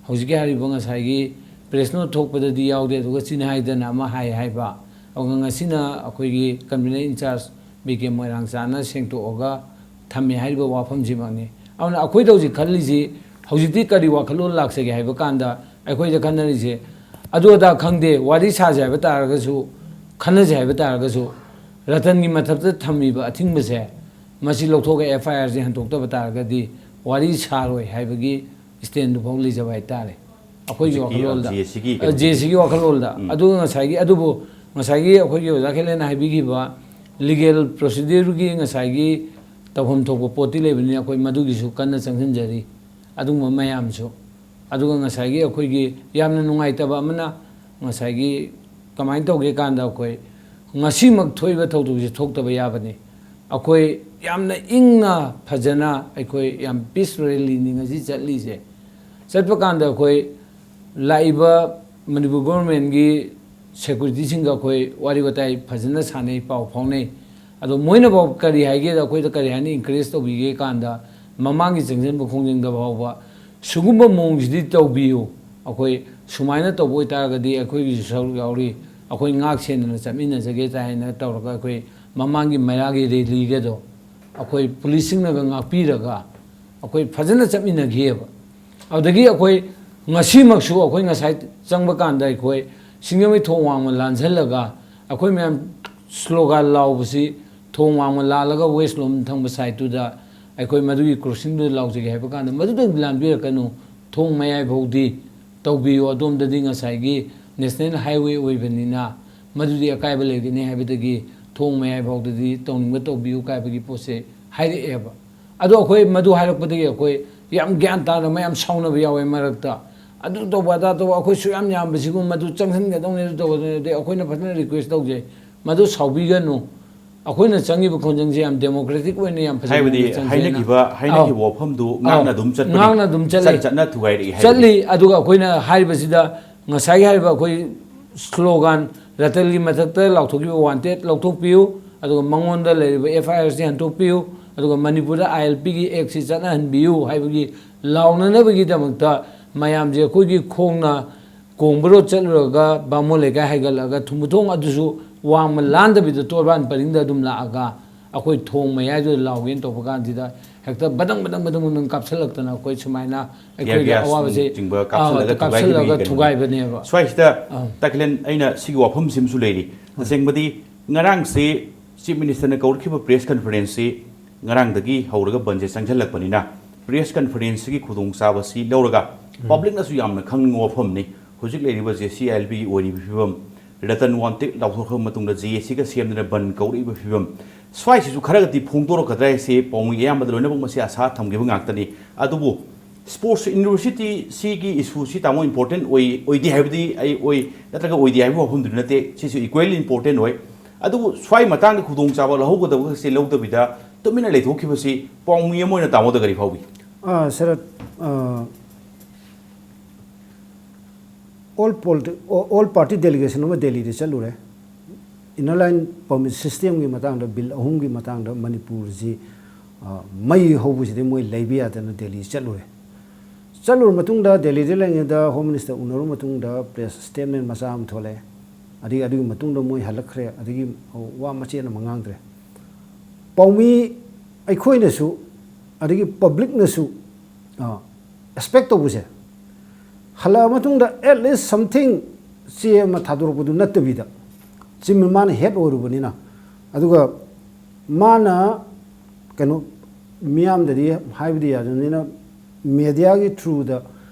ꯍꯧꯖꯤꯛꯀꯤ ꯍꯥꯏꯔꯤꯕ ꯉꯁꯥꯏꯒꯤ ꯄ꯭ꯔꯦꯁ ꯅꯣꯠ ꯊꯣꯛꯄꯗꯗꯤ ꯌꯥꯎꯗꯦ, ꯑꯗꯨꯒ ꯆꯤꯟꯍꯥꯏꯗꯅ ꯑꯃ ꯍꯥꯏ ꯍꯥꯏꯕ, ꯑꯗꯨꯒ ꯉꯁꯤꯅ ꯑꯩꯈꯣꯏꯒꯤ ꯀꯟꯚꯤꯅꯔ ꯏꯟꯆꯥꯔꯖ ꯕꯤ ꯀꯦ ꯃꯣꯏꯔꯥꯡꯆꯥꯅ ꯁꯦꯡꯇꯣꯛꯑꯒ ꯊꯝꯃꯦ ꯍꯥꯏꯔꯤꯕ ꯋꯥꯐꯝꯁꯤꯃꯛꯅꯤ꯫ ꯑꯗꯨꯅ ꯑꯩꯈꯣꯏꯗ ꯍꯧꯖꯤꯛ ꯈꯜꯂꯤꯁꯤ, ꯍꯧꯖꯤꯛꯇꯤ ꯀꯔꯤ ꯋꯥꯈꯜꯂꯣꯟ ꯂꯥꯛꯆꯒꯦ ꯍꯥꯏꯕ ꯀꯥꯟꯗ, ꯑꯩꯈꯣꯏꯗ ꯈꯟꯅꯔꯤꯁꯦ, ꯑꯗꯨ ꯑꯗꯥ ꯈꯪꯗꯦ, ꯋꯥꯔꯤ ꯁꯥꯁꯦ ꯍꯥꯏꯕ ꯇꯥꯔꯒꯁꯨ, ꯈꯟꯅꯁꯦ ꯍꯥꯏꯕ ꯇꯥꯔꯒꯁꯨ, ꯔꯇꯟꯒꯤ ꯃꯊꯛꯇ ꯊꯝꯃꯤꯕ ꯑꯊꯤꯡꯕꯁꯦ, ꯃꯁꯤ ꯂꯧꯊꯣꯛꯑꯒ ꯑꯦꯐ ꯑꯥꯏ ꯑꯥꯔꯁꯦ ꯍꯟꯗꯣꯛꯇꯕ ꯇꯥꯔꯒꯗꯤ ꯋꯥꯔꯤ ꯁꯥꯔꯣꯏ ꯍꯥꯏꯕꯒꯤ ꯁ꯭ꯇꯦꯟꯗꯨꯐꯥꯎ ꯂꯩꯖꯕ ꯍꯥꯏꯇꯥꯔꯦ, ꯑꯩꯈꯣꯏꯒꯤ ꯍꯧꯖꯤꯛꯀꯤ ꯋꯥꯈꯜꯂꯣꯟꯗ꯫ ꯖꯦ ꯑꯦꯁ ꯁꯤꯒꯤ ꯑ, ꯀꯩꯅꯣꯗ꯫ ꯖꯦ ꯑꯦꯁ ꯁꯤꯒꯤ ꯋꯥꯈꯜꯂꯣꯟꯗ꯫ ꯎꯝ꯫ ꯑꯗꯨꯒ ꯉꯁꯥꯏꯒꯤ, ꯑꯗꯨꯕꯨ ꯉꯁꯥꯏꯒꯤ ꯑꯩꯈꯣꯏꯒꯤ ꯑꯣꯖꯥ ꯈꯦꯂꯦꯟꯅ ꯍꯥꯏꯕꯤꯈꯤꯕ ꯂꯤꯒꯦꯜ ꯄ꯭ꯔꯣꯁꯤꯗ꯭ꯌꯨꯔꯒꯤ ꯉꯁꯥꯏꯒꯤ ꯇꯧꯐꯝ ꯊꯣꯛꯄ ꯄꯣꯠꯇꯤ ꯂꯩꯕꯅꯤꯅ, ꯑꯩꯈꯣꯏ ꯃꯗꯨꯒꯤꯁꯨ ꯀꯟꯅ ꯆꯪꯁꯤꯟꯖꯔꯤ, ꯑꯗꯨꯒꯨꯝꯕ ꯃꯌꯥꯝꯁꯨ꯫ ꯑꯗꯨꯒ ꯉꯁꯥꯏꯒꯤ ꯑꯩꯈꯣꯏꯒꯤ ꯌꯥꯝꯅ ꯅꯨꯡꯉꯥꯏꯇꯕ ꯑꯃꯅ, ꯉꯁꯥꯏꯒꯤ ꯀꯃꯥꯏꯅ ꯇꯧꯒꯦ ꯀꯥꯟꯗ, ꯑꯩꯈꯣꯏ ꯉꯁꯤꯃꯛ ꯊꯣꯛꯏꯕ ꯊꯧꯗꯣꯛꯁꯦ ꯊꯣꯛꯇꯕ ꯌꯥꯕꯅꯤ꯫ ꯑꯩꯈꯣꯏ ꯌꯥꯝꯅ ꯏꯪꯅ ꯐꯖꯅ ꯑꯩꯈꯣꯏ ꯌꯥꯝ ꯄꯤꯁ ꯔꯦꯂꯤꯅꯤ ꯉꯁꯤ ꯆꯠꯂꯤꯁꯦ꯫ ꯆꯠꯄ ꯀꯥꯟꯗ ꯑꯩꯈꯣꯏ ꯂꯥꯛꯏꯕ ꯃꯅꯤꯄꯨꯔ ꯒꯣꯔꯃꯦꯟꯒꯤ ꯁꯦꯀ꯭ꯌꯨꯔꯤꯇꯤꯁꯤꯡꯒ ꯑꯩꯈꯣꯏ ꯋꯥꯔꯤ ꯋꯥꯇꯥꯏ ꯐꯖꯅ ꯁꯥꯟꯅꯩ, ꯄꯥꯎ ꯐꯥꯎꯅꯩ꯫ ꯑꯗꯣ ꯃꯣꯏꯅꯐꯥꯎ ꯀꯔꯤ ꯍꯥꯏꯒꯦꯗ, ꯑꯩꯈꯣꯏꯗ ꯀꯔꯤ ꯍꯥꯏꯅ ꯏꯟꯀꯔꯦꯖ ꯇꯧꯕꯤꯒꯦ ꯀꯥꯟꯗ, ꯃꯃꯥꯡꯒꯤ ꯆꯪꯁꯤꯟꯕ ꯈꯣꯡꯖꯪꯗ ꯐꯥꯎꯕ ꯁꯤꯒꯨꯝꯕ ꯃꯑꯣꯡꯁꯤꯗꯤ ꯇꯧꯕꯤꯌꯨ, ꯑꯩꯈꯣꯏ ꯁꯨꯃꯥꯏꯅ ꯇꯧꯕ ꯑꯣꯏꯇꯥꯔꯒꯗꯤ ꯑꯩꯈꯣꯏꯒꯤꯁꯨ ꯁꯔꯨꯛ ꯌꯥꯎꯔꯤ, ꯑꯩꯈꯣꯏ ꯉꯥꯛ ꯁꯦꯟꯗꯅ ꯆꯠꯃꯤꯟꯅꯖꯒꯦ ꯍꯥꯏꯅ ꯇꯧꯔꯒ, ꯑꯩꯈꯣꯏ ꯃꯃꯥꯡꯒꯤ ꯃꯩꯔꯥꯒꯤ ꯔꯦꯂꯤꯒꯗꯣ ꯑꯩꯈꯣꯏ ꯄꯨꯂꯤꯁꯁꯤꯡꯅꯒ ꯉꯥꯛꯄꯤꯔꯒ ꯑꯩꯈꯣꯏ ꯐꯖꯅ ꯆꯠꯃꯤꯟꯅꯈꯤꯑꯕ꯫ ꯑꯗꯨꯗꯒꯤ ꯑꯩꯈꯣꯏ ꯉꯁꯤꯃꯛꯁꯨ ꯑꯩꯈꯣꯏ ꯉꯁꯥꯏ ꯆꯪꯕ ꯀꯥꯟꯗ ꯑꯩꯈꯣꯏ ꯁꯤꯡꯖꯃꯩ ꯊꯣꯡ ꯋꯥꯡꯃ ꯂꯥꯟꯁꯤꯜꯂꯒ ꯑꯩꯈꯣꯏ ꯃꯌꯥꯝ ꯁ꯭ꯂꯣꯒꯥꯟ ꯂꯥꯎꯕꯁꯤ, ꯊꯣꯡ ꯋꯥꯡꯃ ꯂꯥꯜꯂꯒ ꯋꯦꯁ ꯂꯣꯝ ꯊꯪꯕ ꯁꯥꯏꯠꯇꯨꯗ ꯑꯩꯈꯣꯏ ꯃꯗꯨꯒꯤ ꯀ꯭ꯔꯣꯁꯤꯡꯗꯨꯗ ꯂꯥꯎꯖꯒꯦ ꯍꯥꯏꯕ ꯀꯥꯟꯗ, "ꯃꯗꯨꯗꯪ ꯂꯥꯟꯕꯤꯔꯛꯀꯅꯨ, ꯊꯣꯡ ꯃꯌꯥꯏ ꯐꯥꯎꯗꯤ ꯇꯧꯕꯤꯌꯨ, ꯑꯗꯣꯝꯗꯗꯤ ꯉꯁꯥꯏꯒꯤ ꯅꯦꯁꯅꯦꯜ ꯍꯥꯏꯋꯦ ꯑꯣꯏꯕꯅꯤꯅ ꯃꯗꯨꯗꯤ ꯑꯀꯥꯏꯕ ꯂꯩꯒꯅꯤ" ꯍꯥꯏꯕꯗꯒꯤ ꯊꯣꯡ ꯃꯌꯥꯏ ꯐꯥꯎꯗꯗꯤ ꯇꯧꯅꯤꯡꯕ ꯇꯧꯕꯤꯌꯨ ꯀꯥꯏꯕꯒꯤ ꯄꯣꯠꯁꯦ ꯍꯥꯏꯔꯛꯑꯦꯕ꯫ ꯑꯗꯣ ꯑꯩꯈꯣꯏ ꯃꯗꯨ ꯍꯥꯏꯔꯛꯄꯗꯒꯤ ꯑꯩꯈꯣꯏ ꯌꯥꯝ ꯒ꯭ꯌꯥꯟ ꯇꯥꯅ ꯃꯌꯥꯝ ꯁꯥꯎꯅꯕ ꯌꯥꯎꯋꯦ ꯃꯔꯛꯇ꯫ "ꯑꯗꯨ ꯇꯧꯕ, ꯑꯗꯥ ꯇꯧꯕ, ꯑꯩꯈꯣꯏ ꯁꯨꯛ ꯌꯥꯝ ꯌꯥꯝꯕꯁꯤꯕꯨ ꯃꯗꯨ ꯆꯪꯁꯤꯟꯒꯗꯧꯅꯤ, ꯑꯗꯨ ꯇꯧꯒꯗꯧꯅꯤ", ꯑꯗꯩ ꯑꯩꯈꯣꯏꯅ ꯐꯖꯅ ꯔꯤꯀ꯭ꯋꯦꯁ ꯇꯧꯖꯩ, "ꯃꯗꯨ ꯁꯥꯎꯕꯤꯒꯅꯨ, ꯑꯩꯈꯣꯏꯅ ꯆꯪꯉꯤꯕ ꯈꯣꯟꯖꯦꯜꯁꯦ ꯌꯥꯝ ꯗꯦꯃꯣꯀ꯭ꯔꯦꯇꯤꯛ ꯑꯣꯏꯅ ꯌꯥꯝ ꯐꯖꯅ ꯍꯥꯏꯕꯗꯤ ꯆꯪꯁꯦꯅ"꯫ ꯍꯥꯏꯅꯈꯤꯕ, ꯍꯥꯏꯅꯈꯤꯕ ꯑꯧ꯫ ꯋꯥꯐꯝꯗꯨ ꯉꯥꯛꯅ ꯑꯧ꯫ ꯑꯗꯨꯝ ꯆꯠꯄꯅꯤ꯫ ꯉꯥꯛꯅ ꯑꯗꯨꯝ ꯆꯠꯂꯤ꯫ ꯆꯠ-, ꯆꯠꯅ ꯊꯨꯒꯥꯏꯔꯛꯏ ꯍꯥꯏꯕꯅꯤ꯫ ꯆꯠꯂꯤ꯫ ꯑꯗꯨꯒ ꯑꯩꯈꯣꯏꯅ ꯍꯥꯏꯔꯤꯕꯁꯤꯗ ꯉꯁꯥꯏꯒꯤ ꯍꯥꯏꯔꯤꯕ ꯑꯩꯈꯣꯏ ꯁ꯭ꯂꯣꯒꯥꯟ, "ꯔꯇꯟꯒꯤ ꯃꯊꯛꯇ ꯂꯥꯎꯊꯣꯛꯈꯤꯕ ꯋꯥꯟꯇꯦꯗ ꯂꯧꯊꯣꯛꯄꯤꯌꯨ", ꯑꯗꯨꯒ ꯃꯉꯣꯟꯗ ꯂꯩꯔꯤꯕ ꯑꯦꯐ ꯑꯥꯏ ꯑꯥꯔꯁꯤ ꯍꯟꯗꯣꯛꯄꯤꯌꯨ, ꯑꯗꯨꯒ ꯃꯅꯤꯄꯨꯔꯗ ꯑꯥꯏ ꯑꯦꯜ ꯄꯤꯒꯤ ꯑꯦꯛꯁꯤ ꯆꯠꯅꯍꯟꯕꯤꯌꯨ ꯍꯥꯏꯕꯒꯤ ꯂꯥꯎꯅꯅꯕꯒꯤꯗꯃꯛꯇ ꯃꯌꯥꯝꯁꯦ ꯑꯩꯈꯣꯏꯒꯤ ꯈꯣꯡꯅ ꯀꯣꯡꯕ ꯔꯣꯗ ꯆꯠꯂꯨꯔꯒ ꯕꯥꯃꯣꯟ ꯂꯩꯀꯥꯏ ꯍꯥꯏꯒꯠꯂꯛꯑꯒ ꯊꯨꯝꯕꯊꯣꯡ ꯑꯗꯨꯁꯨ ꯋꯥꯡꯃ ꯂꯥꯟꯗꯕꯤꯗ ꯇꯣꯔꯕꯥꯟ ꯄꯔꯤꯡꯗ ꯑꯗꯨꯝ ꯂꯥꯛꯑꯒ ꯑꯩꯈꯣꯏ ꯊꯣꯡ ꯃꯌꯥꯏꯗꯨꯗ ꯂꯥꯎꯒꯦꯅ ꯇꯧꯕ ꯀꯥꯟꯁꯤꯗ ꯍꯦꯛꯇ ꯕꯗꯪ ꯕꯗꯪ ꯕꯗꯪ ꯕꯗꯪ ꯀꯥꯞꯁꯤꯜꯂꯛꯇꯅ ꯑꯩꯈꯣꯏ ꯁꯨꯃꯥꯏꯅ tear ꯑꯩꯈꯣꯏꯒꯤ gas ꯑꯋꯥꯕꯁꯦ, ꯅꯆꯤꯡꯕ ꯑꯥ, ꯀꯥꯞꯁꯤꯜꯂꯒ ꯀꯥꯞꯁꯤꯜꯂꯒ ꯊꯨꯒꯥꯏꯕꯒꯤ ꯀꯩꯅꯣꯅꯤ꯫ ꯊꯨꯒꯥꯏꯕꯅꯦꯕ꯫ ꯁ꯭ꯋꯥꯏꯁꯤꯗ ꯑꯥ꯫ ꯇꯥꯀꯤꯂꯦꯟ, ꯑꯩꯅ ꯁꯤꯒꯤ ꯋꯥꯐꯝꯁꯤꯃꯁꯨ ꯂꯩꯔꯤ꯫ ꯍꯣꯏ꯫ ꯇꯁꯦꯡꯕꯗꯤ ꯉꯔꯥꯡꯁꯤ Chief Minister ꯅ ꯀꯧꯔꯛꯈꯤꯕ press conference ꯁꯤ ꯉꯔꯥꯡꯗꯒꯤ ꯍꯧꯔꯒ ꯕꯟꯁꯦ ꯆꯪꯁꯤꯜꯂꯛꯄꯅꯤꯅ, press conference ꯁꯤꯒꯤ ꯈꯨꯗꯣꯡꯆꯥꯕꯁꯤ ꯂꯧꯔꯒ ꯎꯝ꯫ Public ꯅꯁꯨ ꯌꯥꯝꯅ ꯈꯪꯅꯤꯡꯕ ꯋꯥꯐꯝꯅꯤ꯫ ꯍꯧꯖꯤꯛ ꯂꯩꯔꯤꯕ ꯖꯦ ꯁꯤ ꯑꯥꯏ ꯑꯦꯜ ꯄꯤꯒꯤ ꯑꯣꯏꯔꯤꯕ ꯐꯤꯕꯝ, ꯔꯇꯟ ꯋꯥꯟꯇꯦꯗ ꯂꯥꯎꯊꯣꯛꯈ꯭ꯔꯕ ꯃꯇꯨꯡꯗ ꯖꯦ ꯑꯦ ꯁꯤꯒ ꯁꯦꯝꯗꯨꯅ ꯕꯟ ꯀꯧꯔꯛꯏꯕ ꯐꯤꯕꯝ, ꯁ꯭ꯋꯥꯏꯁꯤꯁꯨ ꯈꯔꯒꯗꯤ ꯐꯣꯡꯗꯣꯔꯛꯀꯗ꯭ꯔꯥ ꯍꯥꯏꯁꯦ ꯄꯥꯎꯃꯤ ꯑꯌꯥꯝꯕꯗ ꯂꯣꯏꯅꯃꯛ ꯃꯁꯤ ꯑꯁꯥ ꯊꯝꯈꯤꯕ ꯉꯥꯛꯇꯅꯤ꯫ ꯑꯗꯨꯕꯨ sports university ꯁꯤꯒꯤ issue ꯁꯤ, ꯇꯥꯃꯣ, important ꯑꯣꯏ, ꯑꯣꯏꯗꯦ ꯍꯥꯏꯕꯗꯤ ꯑꯩ ꯑꯣꯏ, ꯅꯠꯇ꯭ꯔꯒ ꯑꯣꯏꯗꯦ ꯍꯥꯏꯕꯒꯤ ꯋꯥꯐꯝꯗꯨꯗꯤ ꯅꯠꯇꯦ, ꯁꯤꯁꯨ equally important ꯑꯣꯏ꯫ ꯑꯗꯨꯕꯨ ꯁ꯭ꯋꯥꯏ ꯃꯇꯥꯡꯗ ꯈꯨꯗꯣꯡꯆꯥꯕ ꯂꯧꯍꯧꯒꯗꯕꯁꯦ ꯂꯧꯗꯕꯤꯗ ꯇꯨꯃꯤꯟꯅ ꯂꯩꯊꯣꯛꯈꯤꯕꯁꯤ ꯄꯥꯎꯃꯤ ꯑꯃ ꯑꯣꯏꯅ ꯇꯥꯃꯣꯗ ꯀꯔꯤ ꯐꯥꯎꯕꯤ? ꯑꯥ, ꯁꯔꯠ, ꯑꯥ, all politi-, all party delegation ꯑꯃ ꯗꯦꯜꯂꯤꯗ ꯆꯠꯂꯨꯔꯦ꯫ Inner line permit system ꯒꯤ ꯃꯇꯥꯡꯗ, ꯕꯤꯜ ꯑꯍꯨꯝꯒꯤ ꯃꯇꯥꯡꯗ ꯃꯅꯤꯄꯨꯔꯁꯤ, ꯑ, ꯃꯩ ꯍꯧꯕꯁꯤꯗꯤ ꯃꯣꯏ ꯂꯩꯕ ꯌꯥꯗꯅ ꯗꯦꯜꯂꯤ ꯆꯠꯂꯨꯔꯦ꯫ ꯆꯠꯂꯨꯔ ꯃꯇꯨꯡꯗ, ꯗꯦꯜꯂꯤꯗ ꯂꯩꯔꯤꯉꯩꯗ Home Minister ꯎꯅꯔꯨ ꯃꯇꯨꯡꯗ press statement ꯃꯆꯥ ꯑꯃ ꯊꯣꯛꯂꯛꯑꯦ꯫ ꯑꯗꯒꯤ ꯑꯗꯨꯒꯤ ꯃꯇꯨꯡꯗ ꯃꯣꯏ ꯍꯜꯂꯛꯈ꯭ꯔꯦ꯫ ꯑꯗꯒꯤ ꯋꯥ ꯃꯆꯦꯠ ꯑꯃ ꯉꯥꯡꯗ꯭ꯔꯦ꯫ ꯄꯥꯎꯃꯤ ꯑꯩꯈꯣꯏꯅꯁꯨ ꯑꯗꯒꯤ ꯄꯕ꯭ꯂꯤꯛꯅꯁꯨ ꯑꯦꯛꯁꯄꯦꯛ ꯇꯧꯕꯁꯦ, ꯍꯜꯂꯛꯑ ꯃꯇꯨꯡꯗ at least something ꯆꯦ ꯑꯃ ꯊꯥꯗꯣꯔꯛꯄꯗꯨ ꯅꯠꯇꯕꯤꯗ, ꯆꯤꯞ ꯃꯥꯅ ꯍꯦꯗ ꯑꯣꯏꯔꯨꯕꯅꯤꯅ, ꯑꯗꯨꯒ ꯃꯥꯅ ꯀꯩꯅꯣ ꯃꯤꯌꯥꯝꯗꯗꯤ ꯍꯥꯏꯕꯗꯤ ꯌꯥꯗꯕꯅꯤꯅ, ꯃꯦꯗꯤꯌꯥꯒꯤ ꯊ꯭ꯔꯨꯗ